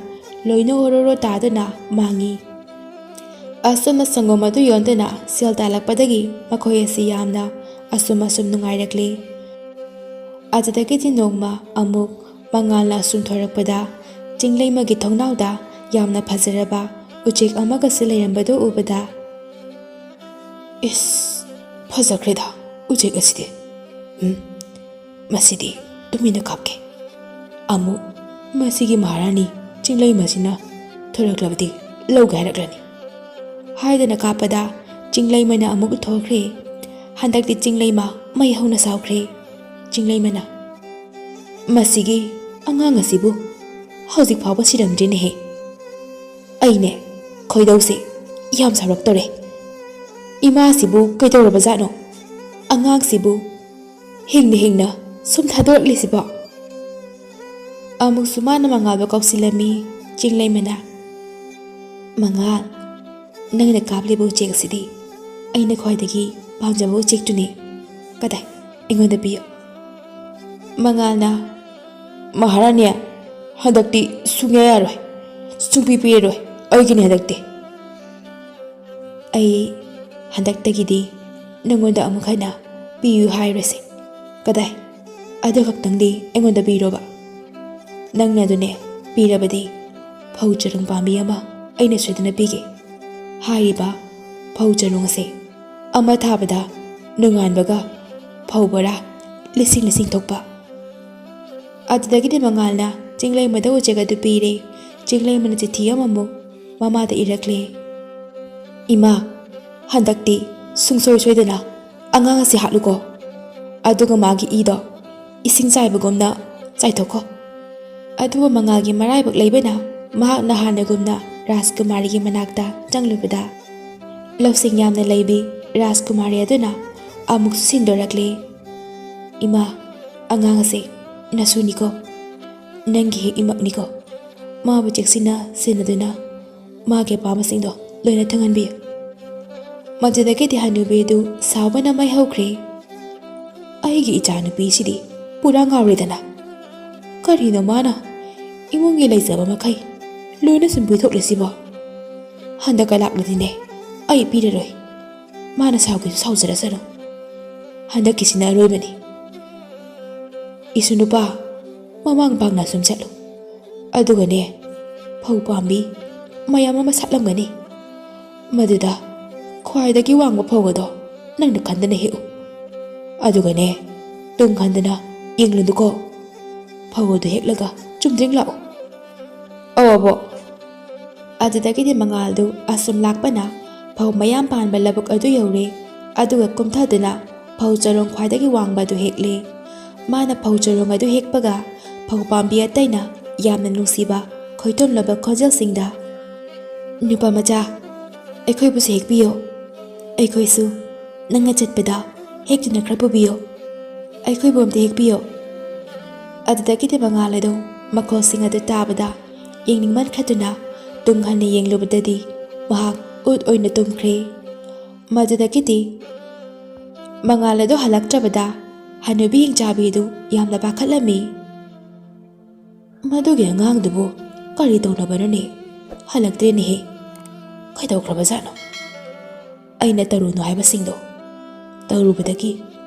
ꯂꯣꯏꯅ ꯑꯣꯔꯣꯔꯣ ꯇꯥꯗꯨꯅ ꯃꯥꯡꯉꯤ꯫ ꯑꯁꯨꯝꯅ ꯁꯪꯒꯣꯝ ꯑꯗꯨ ꯌꯣꯟꯗꯨꯅ ꯁꯦꯜ ꯇꯥꯜꯂꯛꯄꯗꯒꯤ ꯃꯈꯣꯏ ꯑꯁꯤ ꯌꯥꯝꯅ ꯑꯁꯨꯝ ꯑꯁꯨꯝ ꯅꯨꯡꯉꯥꯏꯔꯛꯂꯤ꯫ ꯑꯗꯨꯗꯒꯤꯗꯤ ꯅꯣꯡꯃ ꯑꯃꯨꯛ ꯃꯉꯥꯜꯅ ꯑꯁꯨꯝ ꯊꯣꯔꯛꯄꯗ ꯆꯤꯡꯂꯩꯃꯒꯤ ꯊꯣꯡꯅꯥꯎꯗ ꯌꯥꯝꯅ ꯐꯖꯔꯕ ꯎꯆꯦꯛ ꯑꯃꯒꯁꯨ ꯂꯩꯔꯝꯕꯗꯨ ꯎꯕꯗ, "ꯏꯁ, ꯐꯖꯈ꯭ꯔꯦꯗ ꯎꯆꯦꯛ ꯑꯁꯤꯗꯤ꯫ ꯎꯝ, ꯃꯁꯤꯗꯤ ꯇꯨꯃꯤꯟꯅ ꯀꯥꯞꯀꯦ꯫ ꯑꯃꯨꯛ ꯃꯁꯤꯒꯤ ꯃꯍꯥꯔꯥꯅꯤ ꯆꯤꯡꯂꯩꯃꯁꯤꯅ ꯊꯣꯔꯛꯂꯕꯗꯤ ꯂꯧꯒꯦ ꯍꯥꯏꯔꯛꯂꯅꯤ꯫" ꯍꯥꯏꯗꯅ ꯀꯥꯞꯄꯗ ꯆꯤꯡꯂꯩꯃꯅ ꯑꯃꯨꯛ ꯊꯣꯛꯈ꯭ꯔꯦ꯫ ꯍꯟꯗꯛꯇꯤ ꯆꯤꯡꯂꯩꯃ ꯃꯩ ꯍꯧꯅ ꯁꯥꯎꯈ꯭ꯔꯦ꯫ ꯆꯤꯡꯂꯩꯃꯅ, "ꯃꯁꯤꯒꯤ ꯑꯉꯥꯡ ꯑꯁꯤꯕꯨ ꯍꯧꯖꯤꯛ ꯐꯥꯎꯕ ꯁꯤꯔꯝꯗ꯭ꯔꯤꯅꯦꯍꯦ꯫ ꯑꯩꯅꯦ, ꯈꯣꯏꯗꯧꯁꯦ ꯌꯥꯝ ꯁꯥꯎꯔꯛꯇꯣꯔꯦ꯫ ꯏꯃꯥꯁꯤꯕꯨ ꯀꯩꯗꯧꯔꯕꯖꯥꯠꯅꯣ? ꯑꯉꯥꯡꯁꯤꯕꯨ ꯍꯤꯡꯅ ꯍꯤꯡꯅ ꯁꯨꯝ ꯊꯥꯗꯣꯔꯛꯂꯤꯁꯤꯕꯣ?" ꯑꯃꯨꯛꯁꯨ ꯃꯥꯅ ꯃꯉꯥꯜꯕꯨ ꯀꯧꯁꯤꯜꯂꯝꯃꯤ꯫ ꯆꯤꯡꯂꯩꯃꯅ, "ꯃꯉꯥꯜ, ꯅꯪꯅ ꯀꯥꯞꯂꯤꯕ ꯎꯆꯦꯛ ꯑꯁꯤꯗꯤ ꯑꯩꯅ ꯈ꯭ꯋꯥꯏꯗꯒꯤ ꯄꯥꯝꯖꯕ ꯎꯆꯦꯛꯇꯨꯅꯤ꯫ ꯀꯗꯥꯏ, ꯑꯩꯉꯣꯟꯗ ꯄꯤꯌꯨ꯫" ꯃꯉꯥꯜꯅ, "ꯃꯍꯥꯔꯥꯅꯤ, ꯍꯟꯗꯛꯇꯤ ꯁꯨꯡꯌꯥ ꯌꯥꯔꯣꯏ, ꯁꯨꯡꯄꯤ ꯄꯤꯔꯔꯣꯏ, ꯑꯩꯒꯤꯅꯤ ꯍꯟꯗꯛꯇꯤ꯫ ꯑꯩ ꯍꯟꯗꯛꯇꯒꯤꯗꯤ ꯅꯪꯉꯣꯟꯗ ꯑꯃꯨꯛ ꯍꯟꯅ ꯄꯤꯌꯨ ꯍꯥꯏꯔꯣꯏꯁꯦ꯫ ꯀꯗꯥꯏ? ꯑꯗꯨ ꯈꯛꯇꯪꯗꯤ ꯑꯩꯉꯣꯟꯗ ꯄꯤꯔꯣꯕ꯫ ꯅꯪꯅ ꯑꯗꯨꯅꯦ ꯄꯤꯔꯕꯗꯤ ꯐꯧ ꯆꯔꯣꯡ ꯄꯥꯝꯕꯤ ꯑꯃ ꯑꯩꯅ ꯁꯣꯏꯗꯅ ꯄꯤꯒꯦ꯫" ꯍꯥꯏꯔꯤꯕ ꯐꯧ ꯆꯔꯣꯡ ꯑꯁꯦ ꯑꯃ ꯊꯥꯕꯗ ꯅꯣꯡꯉꯥꯟꯕꯒ ꯐꯧ ꯕꯣꯔꯥ ꯂꯤꯁꯤꯡ ꯂꯤꯁꯤꯡ ꯊꯣꯛꯄ꯫ ꯑꯗꯨꯗꯒꯤꯗꯤ ꯃꯉꯥꯜꯅ ꯆꯤꯡꯂꯩꯃꯗ ꯎꯆꯦꯛ ꯑꯗꯨ ꯄꯤꯔꯦ꯫ ꯆꯤꯡꯂꯩꯃꯅ ꯆꯤꯊꯤ ꯑꯃꯃꯨꯛ ꯃꯃꯥꯗ ꯏꯔꯛꯂꯦ꯫ "ꯏꯃꯥ, ꯍꯟꯗꯛꯇꯤ ꯁꯨꯡꯁꯣꯏ ꯁꯣꯏꯗꯅ ꯑꯉꯥꯡ ꯑꯁꯤ ꯍꯥꯠꯂꯨꯀꯣ꯫ ꯑꯗꯨꯒ ꯃꯥꯒꯤ ꯏꯗꯣ ꯏꯁꯤꯡ ꯆꯥꯏꯕꯒꯨꯝꯅ ꯆꯥꯏꯊꯣꯛꯈꯣ꯫" ꯑꯗꯨꯕꯨ ꯃꯉꯥꯜꯒꯤ ꯃꯔꯥꯏꯕꯛ ꯂꯩꯕꯅ ꯃꯍꯥꯛꯅ ꯍꯥꯟꯅꯒꯨꯝꯅ ꯔꯥꯖꯀꯨꯃꯥꯔꯤꯒꯤ ꯃꯅꯥꯛꯇ ꯆꯪꯂꯨꯕꯗ, ꯂꯧꯁꯤꯡ ꯌꯥꯝꯅ ꯂꯩꯕꯤ ꯔꯥꯖꯀꯨꯃꯥꯔꯤ ꯑꯗꯨꯅ ꯑꯃꯨꯛꯁꯨ ꯁꯤꯟꯗꯣꯔꯛꯂꯦ꯫ "ꯏꯃꯥ, ꯑꯉꯥꯡ ꯑꯁꯦ ꯅꯁꯨꯅꯤꯀꯣ, ꯅꯪꯒꯤ ꯍꯦꯛ ꯏꯃꯛꯅꯤꯀꯣ꯫ ꯃꯥꯕꯨ ꯆꯦꯛꯁꯤꯟꯅ ꯁꯦꯟꯅꯗꯨꯅ ꯃꯥꯒꯤ ꯑꯄꯥꯝꯕꯁꯤꯡꯗꯣ ꯂꯣꯏꯅ ꯊꯨꯡꯍꯟꯕꯤꯌꯨ꯫" ꯃꯗꯨꯗꯒꯤꯗꯤ ꯍꯅꯨꯕꯤꯗꯨ ꯁꯥꯎꯕꯅ ꯃꯩ ꯍꯧꯈ꯭ꯔꯦ꯫ "ꯑꯩꯒꯤ ꯏꯆꯥꯅꯨꯄꯤꯁꯤꯗꯤ ꯄꯨꯔꯥ ꯉꯥꯎꯔꯦꯗꯅ꯫ ꯀꯔꯤꯅꯣ ꯃꯥꯅ ꯏꯃꯨꯡꯒꯤ ꯂꯩꯖꯕ ꯃꯈꯩ ꯂꯣꯏꯅ ꯁꯨꯝ ꯄꯤꯊꯣꯛꯂꯤꯁꯤꯕꯣ? ꯍꯟꯗꯛꯀ ꯂꯥꯛꯂꯗꯤꯅꯦ ꯑꯩ ꯄꯤꯔꯔꯣꯏ꯫ ꯃꯥꯅ ꯁꯥꯎꯒꯦꯁꯨ ꯁꯥꯎꯖꯔꯁꯅꯨ꯫ ꯍꯟꯗꯛꯀꯤꯁꯤꯅ ꯑꯔꯣꯏꯕꯅꯤ꯫ ꯏꯁꯨ ꯅꯨꯄꯥ, ꯃꯃꯥꯡ ꯄꯥꯡꯅ ꯁꯨꯝ ꯆꯠꯂꯨ꯫ ꯑꯗꯨꯒꯅꯦ, ꯐꯧ ꯄꯥꯝꯕꯤ ꯃꯌꯥꯝ ꯑꯃ ꯁꯥꯠꯂꯝꯒꯅꯤ꯫ ꯃꯗꯨꯗ ꯈ꯭ꯋꯥꯏꯗꯒꯤ ꯋꯥꯡꯕ ꯐꯧ ꯑꯗꯣ ꯅꯪꯅ ꯈꯟꯗꯅ ꯍꯦꯛꯎ꯫ ꯑꯗꯨꯒꯅꯦ, ꯇꯨꯡ ꯈꯟꯗꯅ ꯌꯦꯡꯂꯨꯅꯨꯀꯣ꯫ ꯐꯧ ꯑꯗꯨ ꯍꯦꯛꯂꯒ ꯆꯨꯝꯗ꯭ꯔꯤꯡ ꯂꯥꯛꯎ꯫" "ꯑꯧ, ꯑꯕꯣꯛ꯫" ꯑꯗꯨꯗꯒꯤꯗꯤ ꯃꯉꯥꯜꯗꯨ ꯑꯁꯨꯝ ꯂꯥꯛꯄꯅ ꯐꯧ ꯃꯌꯥꯝ ꯄꯥꯟꯕ ꯂꯧꯕꯨꯛ ꯑꯗꯨ ꯌꯧꯔꯦ꯫ ꯑꯗꯨꯒ ꯀꯨꯝꯊꯗꯨꯅ ꯐꯧ ꯆꯔꯣꯡ ꯈ꯭ꯋꯥꯏꯗꯒꯤ ꯋꯥꯡꯕ ꯑꯗꯨ ꯍꯦꯛꯂꯦ꯫ ꯃꯥꯅ ꯐꯧ ꯆꯔꯣꯡ ꯑꯗꯨ ꯍꯦꯛꯄꯒ ꯐꯧ ꯄꯥꯝꯕꯤ ꯑꯇꯩꯅ ꯌꯥꯝꯅ ꯅꯨꯡꯁꯤꯕ ꯈꯣꯏꯊꯨꯝꯂꯕ ꯈꯣꯟꯖꯦꯜꯁꯤꯡꯗ, "ꯅꯨꯄꯥ ꯃꯆꯥ, ꯑꯩꯈꯣꯏꯕꯨꯁꯨ ꯍꯦꯛꯄꯤꯌꯨ꯫ ꯑꯩꯈꯣꯏꯁꯨ ꯅꯪꯅ ꯆꯠꯄꯗ ꯍꯦꯛꯇꯨꯅ ꯈꯔ ꯄꯨꯕꯤꯌꯨ꯫ ꯑꯩꯈꯣꯏꯕꯨ ꯑꯝꯇ ꯍꯦꯛꯄꯤꯌꯨ꯫" ꯑꯗꯨꯗꯒꯤꯗꯤ ꯃꯉꯥꯜ ꯑꯗꯨ ꯃꯈꯣꯜꯁꯤꯡ ꯑꯗꯨ ꯇꯥꯕꯗ ꯌꯦꯡꯅꯤꯡꯃꯟꯈꯠꯇꯨꯅ ꯇꯨꯡ ꯍꯟꯅ ꯌꯦꯡꯂꯨꯕꯗꯗꯤ ꯃꯍꯥꯛ ꯎꯠ ꯑꯣꯏꯅ ꯇꯨꯝꯈ꯭ꯔꯦ꯫ ꯃꯗꯨꯗꯒꯤꯗꯤ ꯃꯉꯥꯜ ꯑꯗꯨ ꯍꯜꯂꯛꯇ꯭ꯔꯕꯗ ꯍꯅꯨꯕꯤ ꯍꯤꯡꯆꯥꯕꯤꯗꯨ ꯌꯥꯝꯅ ꯄꯥꯈꯠꯂꯝꯃꯤ꯫ "ꯃꯗꯨꯒꯤ ꯑꯉꯥꯡꯗꯨꯕꯨ ꯀꯔꯤ ꯇꯧꯅꯕꯅꯣꯅꯦ? ꯍꯜꯂꯛꯇ꯭ꯔꯦꯅꯦꯍꯦ꯫ ꯀꯩꯗꯧꯈ꯭ꯔꯕꯖꯥꯠꯅꯣ? ꯑꯩꯅ ꯇꯧꯔꯨꯅꯨ ꯍꯥꯏꯕꯁꯤꯡꯗꯣ ꯇꯧꯔꯨꯕꯗꯒꯤ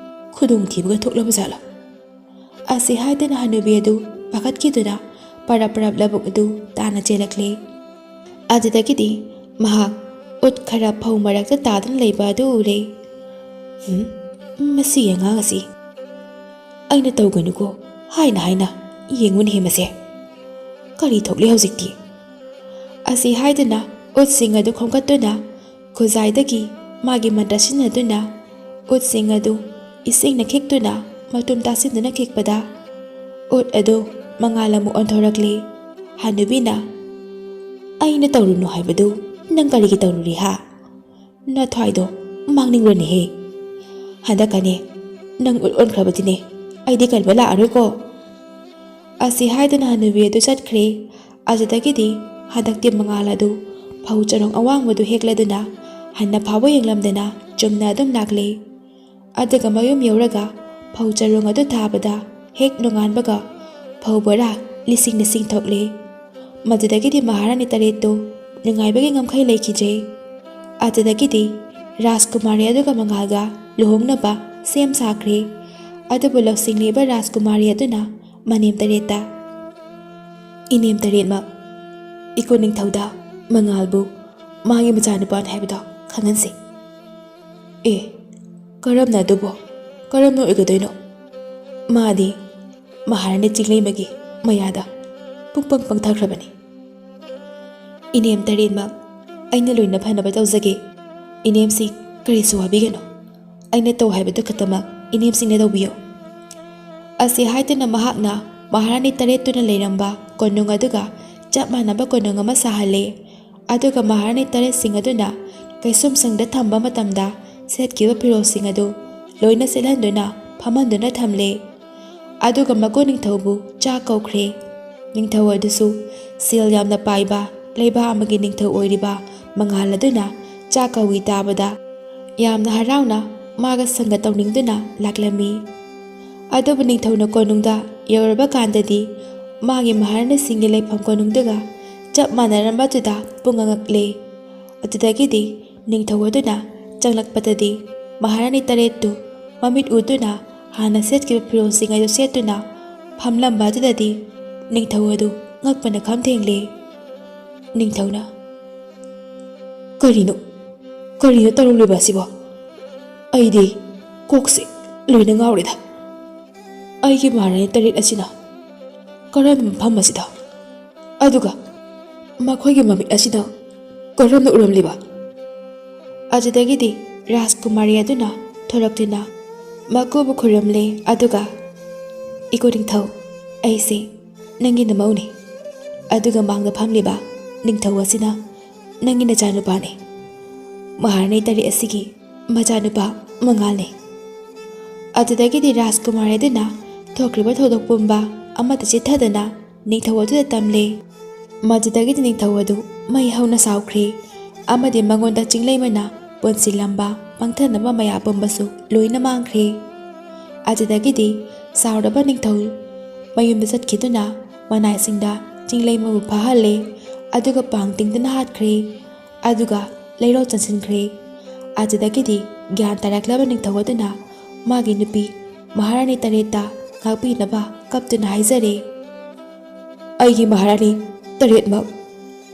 ꯈꯨꯗꯣꯡꯊꯤꯕꯒ ꯊꯣꯛꯂꯕ ꯖꯥꯠꯂꯣ?" ꯑꯁꯤ ꯍꯥꯏꯗꯨꯅ ꯍꯅꯨꯕꯤ ꯑꯗꯨ ꯄꯥꯈꯠꯈꯤꯗꯨꯅ ꯄꯔꯞ ꯄꯔꯞ ꯂꯧꯕꯨꯛ ꯑꯗꯨ ꯇꯥꯅ ꯆꯦꯜꯂꯛꯂꯦ꯫ ꯑꯗꯨꯗꯒꯤꯗꯤ ꯃꯍꯥꯛ ꯎꯠ ꯈꯔ ꯐꯧ ꯃꯔꯛꯇ ꯇꯥꯗꯨꯅ ꯂꯩꯕ ꯑꯗꯨ ꯎꯔꯦ꯫ "ꯍꯨꯝ, ꯃꯁꯤꯒꯤ ꯑꯉꯥꯡ ꯑꯁꯤ ꯑꯩꯅ ꯇꯧꯒꯅꯨꯀꯣ ꯍꯥꯏꯅ ꯍꯥꯏꯅ ꯌꯦꯡꯉꯨꯅꯦꯍꯦ ꯃꯁꯦ꯫ ꯀꯔꯤ ꯊꯣꯛꯂꯤ ꯍꯧꯖꯤꯛꯇꯤ?" ꯑꯁꯤ ꯍꯥꯏꯗꯨꯅ ꯎꯠꯁꯤꯡ ꯑꯗꯨ ꯈꯣꯝꯒꯠꯇꯨꯅ ꯈꯨꯖꯥꯏꯗꯒꯤ ꯃꯥꯒꯤ ꯃꯟꯇ꯭ꯔ ꯁꯤꯖꯤꯟꯅꯗꯨꯅ ꯎꯠꯁꯤꯡ ꯑꯗꯨ ꯏꯁꯤꯡꯅ ꯈꯤꯛꯇꯨꯅ ꯃꯇꯨꯝ ꯇꯥꯁꯤꯟꯗꯨꯅ ꯈꯤꯛꯄꯗ ꯎꯠ ꯑꯗꯨ ꯃꯉꯥꯜ ꯑꯃꯨꯛ ꯑꯣꯟꯊꯣꯔꯛꯂꯦ꯫ ꯍꯅꯨꯕꯤꯅ, "ꯑꯩꯅ ꯇꯧꯔꯨꯅꯨ ꯍꯥꯏꯕꯗꯨ ꯅꯪ ꯀꯔꯤꯒꯤ ꯇꯧꯔꯨꯔꯤ ꯍꯥ? ꯅꯊ꯭ꯋꯥꯏꯗꯣ ꯃꯥꯡꯅꯤꯡꯕ꯭ꯔꯅꯦꯍꯦ? ꯍꯟꯗꯛꯀꯅꯦ ꯅꯪ ꯎꯠ ꯑꯣꯟꯈ꯭ꯔꯕꯗꯤꯅꯦ ꯑꯩꯗꯤ ꯀꯟꯕ ꯂꯥꯛꯑꯔꯣꯏꯀꯣ꯫" ꯑꯁꯤ ꯍꯥꯏꯗꯨꯅ ꯍꯅꯨꯕꯤ ꯑꯗꯨ ꯆꯠꯈ꯭ꯔꯦ꯫ ꯑꯗꯨꯗꯒꯤꯗꯤ ꯍꯟꯗꯛꯇꯤ ꯃꯉꯥꯜ ꯑꯗꯨ ꯐꯧ ꯆꯔꯣꯡ ꯑꯋꯥꯡꯕꯗꯨ ꯍꯦꯛꯂꯗꯨꯅ ꯍꯟꯅ ꯐꯥꯎꯕ ꯌꯦꯡꯂꯝꯗꯅ ꯆꯨꯝꯅ ꯑꯗꯨꯝ ꯂꯥꯛꯂꯦ꯫ ꯑꯗꯨꯒ ꯃꯌꯨꯝ ꯌꯧꯔꯒ ꯐꯧ ꯆꯔꯣꯡ ꯑꯗꯨ ꯊꯥꯕꯗ ꯍꯦꯛ ꯅꯣꯡꯉꯥꯟꯕꯒ ꯐꯧ ꯕꯣꯔꯥ ꯂꯤꯁꯤꯡ ꯂꯤꯁꯤꯡ ꯊꯣꯛꯂꯦ꯫ ꯃꯗꯨꯗꯒꯤꯗꯤ ꯃꯍꯥꯔꯥꯅꯤ ꯇꯔꯦꯠꯇꯨ ꯅꯨꯡꯉꯥꯏꯕꯒꯤ ꯉꯝꯈꯩ ꯂꯩꯈꯤꯗ꯭ꯔꯦ꯫ ꯑꯗꯨꯗꯒꯤꯗꯤ ꯔꯥꯖꯀꯨꯃꯥꯔꯤ ꯑꯗꯨꯒ ꯃꯉꯥꯜꯒ ꯂꯨꯍꯣꯡꯅꯕ ꯁꯦꯝ ꯁꯥꯈ꯭ꯔꯦ꯫ ꯑꯗꯨꯕꯨ ꯂꯧꯁꯤꯡꯂꯤꯕ ꯔꯥꯖꯀꯨꯃꯥꯔꯤ ꯑꯗꯨꯅ ꯃꯅꯦꯝ ꯇꯔꯦꯠꯇ, "ꯏꯅꯦꯝ ꯇꯔꯦꯠꯃꯛ ꯏꯀꯣ ꯅꯤꯡꯊꯧꯗ ꯃꯉꯥꯜꯕꯨ ꯃꯥꯒꯤ ꯃꯆꯥꯅꯨꯄꯥꯅꯤ ꯍꯥꯏꯕꯗꯣ ꯈꯪꯍꯟꯁꯤ꯫" "ꯑꯦ, ꯀꯔꯝꯅ ꯑꯗꯨꯕꯨ? ꯀꯔꯝꯅ ꯑꯣꯏꯒꯗꯣꯏꯅꯣ? ꯃꯥꯗꯤ ꯃꯍꯥꯔꯥꯅꯤ ꯆꯤꯡꯂꯩꯃꯒꯤ ꯃꯌꯥꯗ ꯄꯨꯡ ꯄꯪ ꯄꯪꯊꯈ꯭ꯔꯕꯅꯤ꯫" "ꯏꯅꯦꯝ ꯇꯔꯦꯠꯃꯛ ꯑꯩꯅ ꯂꯣꯏꯅ ꯐꯅꯕ ꯇꯧꯖꯒꯦ꯫ ꯏꯅꯦꯝꯁꯤꯡ ꯀꯔꯤꯁꯨ ꯋꯥꯕꯤꯒꯅꯨ꯫ ꯑꯩꯅ ꯇꯧ ꯍꯥꯏꯕꯗꯨ ꯈꯛꯇꯃꯛ ꯏꯅꯦꯝꯁꯤꯡꯅ ꯇꯧꯕꯤꯌꯨ꯫" ꯑꯁꯤ ꯍꯥꯏꯗꯨꯅ ꯃꯍꯥꯛꯅ ꯃꯍꯥꯔꯥꯅꯤ ꯇꯔꯦꯠꯇꯨꯅ ꯂꯩꯔꯝꯕ ꯀꯣꯅꯨꯡ ꯑꯗꯨꯒ ꯆꯞ ꯃꯥꯟꯅꯕ ꯀꯣꯅꯨꯡ ꯑꯃ ꯁꯥꯍꯜꯂꯦ꯫ ꯑꯗꯨꯒ ꯃꯍꯥꯔꯥꯅꯤ ꯇꯔꯦꯠꯁꯤꯡ ꯑꯗꯨꯅ ꯀꯩꯁꯨꯝꯁꯪꯗ ꯊꯝꯕ ꯃꯇꯝꯗ ꯁꯦꯠꯈꯤꯕ ꯐꯤꯔꯣꯜꯁꯤꯡ ꯑꯗꯨ ꯂꯣꯏꯅ ꯁꯦꯠꯍꯟꯗꯨꯅ ꯐꯝꯍꯟꯗꯨꯅ ꯊꯝꯂꯦ꯫ ꯑꯗꯨꯒ ꯃꯒꯨꯟ ꯅꯤꯡꯊꯧꯕꯨ ꯆꯥꯛ ꯀꯧꯈ꯭ꯔꯦ꯫ ꯅꯤꯡꯊꯧ ꯑꯗꯨꯁꯨ ꯁꯦꯜ ꯌꯥꯝꯅ ꯄꯥꯏꯕ ꯂꯩꯕꯥꯛ ꯑꯃꯒꯤ ꯅꯤꯡꯊꯧ ꯑꯣꯏꯔꯤꯕ ꯃꯉꯥꯜ ꯑꯗꯨꯅ ꯆꯥꯛ ꯀꯧꯏ ꯇꯥꯕꯗ ꯌꯥꯝꯅ ꯍꯔꯥꯎꯅ ꯃꯥꯒ ꯁꯪꯒ ꯇꯧꯅꯤꯡꯗꯨꯅ ꯂꯥꯛꯂꯝꯃꯤ꯫ ꯑꯗꯨꯕꯨ ꯅꯤꯡꯊꯧꯅ ꯀꯣꯅꯨꯡꯗ ꯌꯧꯔꯕ ꯀꯥꯟꯗꯗꯤ ꯃꯥꯒꯤ ꯃꯍꯥꯔꯥꯅꯤꯁꯤꯡꯒꯤ ꯂꯩꯐꯝ ꯀꯣꯅꯨꯡꯗꯨꯒ ꯆꯞ ꯃꯥꯟꯅꯔꯝꯕꯗꯨꯗ ꯄꯨꯡꯉꯛ ꯉꯛꯂꯦ꯫ ꯑꯗꯨꯗꯒꯤꯗꯤ ꯅꯤꯡꯊꯧ ꯑꯗꯨꯅ ꯆꯪꯂꯛꯄꯗꯗꯤ ꯃꯍꯥꯔꯥꯅꯤ ꯇꯔꯦꯠꯇꯨ ꯃꯃꯤꯠ ꯎꯗꯨꯅ ꯍꯥꯟꯅ ꯁꯦꯠꯈꯤꯕ ꯐꯤꯔꯣꯜꯁꯤꯡ ꯑꯗꯨ ꯁꯦꯠꯇꯨꯅ ꯐꯝꯂꯝꯕ ꯑꯗꯨꯗꯗꯤ ꯅꯤꯡꯊꯧ ꯑꯗꯨ ꯉꯛꯄꯅ ꯈꯝ ꯊꯦꯡꯂꯦ꯫ ꯅꯤꯡꯊꯧꯅ, "ꯀꯔꯤꯅꯣ? ꯀꯔꯤꯅꯣ ꯇꯧꯔꯝꯂꯤꯕ ꯑꯁꯤꯕꯣ? ꯑꯩꯗꯤ ꯀꯣꯛꯁꯦ ꯂꯣꯏꯅ ꯉꯥꯎꯔꯦꯗ꯫ ꯑꯩꯒꯤ ꯃꯍꯥꯔꯥꯅꯤ ꯇꯔꯦꯠ ꯑꯁꯤꯅ ꯀꯔꯝꯕ ꯃꯐꯝ ꯑꯁꯤꯗ? ꯑꯗꯨꯒ ꯃꯈꯣꯏꯒꯤ ꯃꯃꯤꯠ ꯑꯁꯤꯅ ꯀꯔꯝꯅ ꯎꯔꯝꯂꯤꯕ?" ꯑꯗꯨꯗꯒꯤꯗꯤ ꯔꯥꯖꯀꯨꯃꯥꯔꯤ ꯑꯗꯨꯅ ꯊꯣꯔꯛꯇꯨꯅ ꯃꯀꯨꯕꯨ ꯈꯨꯔꯨꯝꯂꯦ, ꯑꯗꯨꯒ, "ꯏꯀꯣ ꯅꯤꯡꯊꯧ, ꯑꯩꯁꯦ ꯅꯪꯒꯤ ꯅꯃꯧꯅꯤ, ꯑꯗꯨꯒ ꯃꯥꯡꯗ ꯐꯝꯂꯤꯕ ꯅꯤꯡꯊꯧ ꯑꯁꯤꯅ ꯅꯪꯒꯤ ꯅꯆꯥꯅꯨꯄꯥꯅꯤ꯫ ꯃꯍꯥꯔꯥꯅꯤ ꯇꯔꯦꯠ ꯑꯁꯤꯒꯤ ꯃꯆꯥꯅꯨꯄꯥ ꯃꯉꯥꯜꯅꯤ꯫" ꯑꯗꯨꯗꯒꯤꯗꯤ ꯔꯥꯖꯀꯨꯃꯥꯔ ꯑꯗꯨꯅ ꯊꯣꯛꯈ꯭ꯔꯤꯕ ꯊꯧꯗꯣꯛ ꯄꯨꯝꯕ ꯑꯃꯠꯇ ꯆꯤꯠꯊꯗꯅ ꯅꯤꯡꯊꯧ ꯑꯗꯨꯗ ꯇꯝꯂꯦ꯫ ꯃꯗꯨꯗꯒꯤꯗꯤ ꯅꯤꯡꯊꯧ ꯑꯗꯨ ꯃꯩ ꯍꯧꯅ ꯁꯥꯎꯈ꯭ꯔꯦ, ꯑꯃꯗꯤ ꯃꯉꯣꯟꯗ ꯆꯤꯡꯂꯩꯃꯅ ꯄꯨꯟꯁꯤꯜꯂꯝꯕ ꯄꯪꯊꯅꯕ ꯃꯌꯥ ꯄꯨꯝꯕꯁꯨ ꯂꯣꯏꯅ ꯃꯥꯡꯈ꯭ꯔꯦ꯫ ꯑꯗꯨꯗꯒꯤꯗꯤ ꯁꯥꯎꯔꯕ ꯅꯤꯡꯊꯧ ꯃꯌꯨꯝꯗ ꯆꯠꯈꯤꯗꯨꯅ ꯃꯅꯥꯏꯁꯤꯡꯗ ꯆꯤꯡꯂꯩꯃꯕꯨ ꯐꯥꯍꯜꯂꯦ, ꯑꯗꯨꯒ ꯄꯥꯡ ꯇꯤꯡꯗꯨꯅ ꯍꯥꯠꯈ꯭ꯔꯦ꯫ ꯑꯗꯨꯒ ꯂꯩꯔꯣꯜ ꯆꯪꯁꯤꯟꯈ꯭ꯔꯦ꯫ ꯑꯗꯨꯗꯒꯤꯗꯤ ꯒ꯭ꯌꯥꯟ ꯇꯥꯔꯛꯂꯕ ꯅꯤꯡꯊꯧ ꯑꯗꯨꯅ ꯃꯥꯒꯤ ꯅꯨꯄꯤ ꯃꯍꯥꯔꯥꯅꯤ ꯇꯔꯦꯠꯇ ꯉꯥꯛꯄꯤꯅꯕ ꯀꯞꯇꯨꯅ ꯍꯥꯏꯖꯔꯦ, "ꯑꯩꯒꯤ ꯃꯍꯥꯔꯥꯅꯤ ꯇꯔꯦꯠꯃꯛ,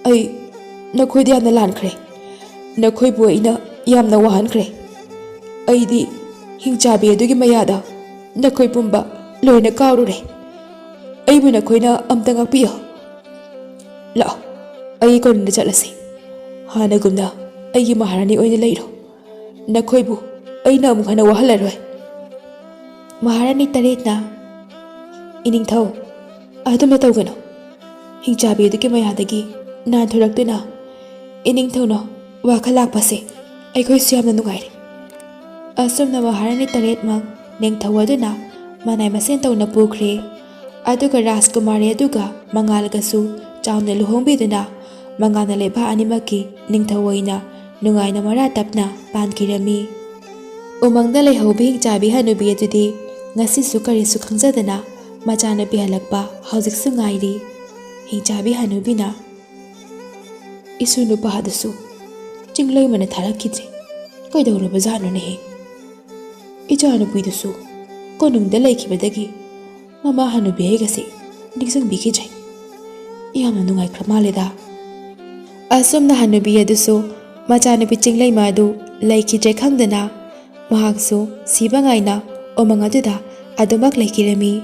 ꯑꯩ ꯅꯈꯣꯏꯗ ꯌꯥꯝꯅ ꯂꯥꯟꯈ꯭ꯔꯦ꯫ ꯅꯈꯣꯏꯕꯨ ꯑꯩꯅ ꯌꯥꯝꯅ ꯋꯥꯍꯟꯈ꯭ꯔꯦ꯫ ꯑꯩꯗꯤ ꯍꯤꯡꯆꯥꯕꯤ ꯑꯗꯨꯒꯤ ꯃꯌꯥꯗ ꯅꯈꯣꯏ ꯄꯨꯝꯕ ꯂꯣꯏꯅ ꯀꯥꯎꯔꯨꯔꯦ꯫ ꯑꯩꯕꯨ ꯅꯈꯣꯏꯅ ꯑꯝꯇ ꯉꯥꯛꯄꯤꯌꯨ꯫ ꯂꯥꯛꯑꯣ, ꯑꯩ ꯀꯣꯅꯨꯡꯗ ꯆꯠꯂꯁꯤ꯫ ꯍꯥꯟꯅꯒꯨꯝꯅ ꯑꯩꯒꯤ ꯃꯍꯥꯔꯥꯅꯤ ꯑꯣꯏꯅ ꯂꯩꯔꯣ꯫ ꯅꯈꯣꯏꯕꯨ ꯑꯩꯅ ꯑꯃꯨꯛ ꯍꯟꯅ ꯋꯥꯍꯜꯂꯔꯣꯏ꯫" ꯃꯍꯥꯔꯥꯅꯤ ꯇꯔꯦꯠꯅ, "ꯏꯅꯤꯡꯊꯧ, ꯑꯗꯨꯝꯅ ꯇꯧꯒꯅꯨ꯫ ꯍꯤꯡꯆꯥꯕꯤ ꯑꯗꯨꯒꯤ ꯃꯌꯥꯗꯒꯤ ꯅꯥꯟꯊꯣꯔꯛꯇꯨꯅ ꯏꯅꯤꯡꯊꯧꯅ ꯋꯥꯈꯜ ꯂꯥꯛꯄꯁꯦ ꯑꯩꯈꯣꯏꯁꯨ ꯌꯥꯝꯅ ꯅꯨꯡꯉꯥꯏꯔꯦ꯫" ꯑꯁꯨꯝꯅ ꯃꯍꯥꯔꯥꯅꯤ ꯇꯔꯦꯠꯃꯛ ꯅꯤꯡꯊꯧ ꯑꯗꯨꯅ ꯃꯅꯥꯏ ꯃꯁꯦꯟ ꯇꯧꯅ ꯄꯨꯈ꯭ꯔꯦ꯫ ꯑꯗꯨꯒ ꯔꯥꯖꯀꯨꯃꯥꯔꯤ ꯑꯗꯨꯒ ꯃꯉꯥꯜꯒꯁꯨ ꯆꯥꯎꯅ ꯂꯨꯍꯣꯡꯕꯤꯗꯨꯅ ꯃꯉꯥꯜꯅ ꯂꯩꯕꯥꯛ ꯑꯅꯤꯃꯛꯀꯤ ꯅꯤꯡꯊꯧ ꯑꯣꯏꯅ ꯅꯨꯡꯉꯥꯏꯅ ꯃꯔꯥ ꯇꯞꯅ ꯄꯥꯟꯈꯤꯔꯝꯃꯤ꯫ ꯎꯃꯪꯗ ꯂꯩꯍꯧꯕ ꯍꯤꯡꯆꯥꯕꯤ ꯍꯅꯨꯕꯤ ꯑꯗꯨꯗꯤ ꯉꯁꯤꯁꯨ ꯀꯔꯤꯁꯨ ꯈꯪꯖꯗꯅ ꯃꯆꯥꯅꯨꯄꯤ ꯍꯜꯂꯛꯄ ꯍꯧꯖꯤꯛꯁꯨ ꯉꯥꯏꯔꯤ꯫ ꯍꯤꯡꯆꯥꯕꯤ ꯍꯅꯨꯕꯤꯅ ꯏꯁꯨ ꯅꯨꯄꯥ ꯑꯗꯨꯁꯨ ꯆꯤꯡꯂꯩꯃꯅ ꯊꯥꯔꯛꯈꯤꯗ꯭ꯔꯦ꯫ ꯀꯩꯗꯧꯔꯕꯖꯥꯠꯅꯣꯅꯦꯍꯦ? ꯏꯆꯥꯅꯨꯄꯤꯗꯨꯁꯨ ꯀꯣꯅꯨꯡꯗ ꯂꯩꯈꯤꯕꯗꯒꯤ ꯃꯃꯥ ꯍꯅꯨꯕꯤ ꯑꯩꯒꯁꯦ ꯅꯤꯡꯁꯤꯡꯕꯤꯈꯤꯗ꯭ꯔꯦ꯫ ꯌꯥꯝꯅ ꯅꯨꯡꯉꯥꯏꯈ꯭ꯔ ꯃꯥꯜꯂꯦꯗ꯫ ꯑꯁꯨꯝꯅ ꯍꯅꯨꯕꯤ ꯑꯗꯨꯁꯨ ꯃꯆꯥꯅꯨꯄꯤ ꯆꯤꯡꯂꯩꯃ ꯑꯗꯨ ꯂꯩꯈꯤꯗ꯭ꯔꯦ ꯈꯪꯗꯅ ꯃꯍꯥꯛꯁꯨ ꯁꯤꯕ ꯉꯥꯏꯅ ꯎꯃꯪ ꯑꯗꯨꯗ ꯑꯗꯨꯃꯛ ꯂꯩꯈꯤꯔꯝꯃꯤ꯫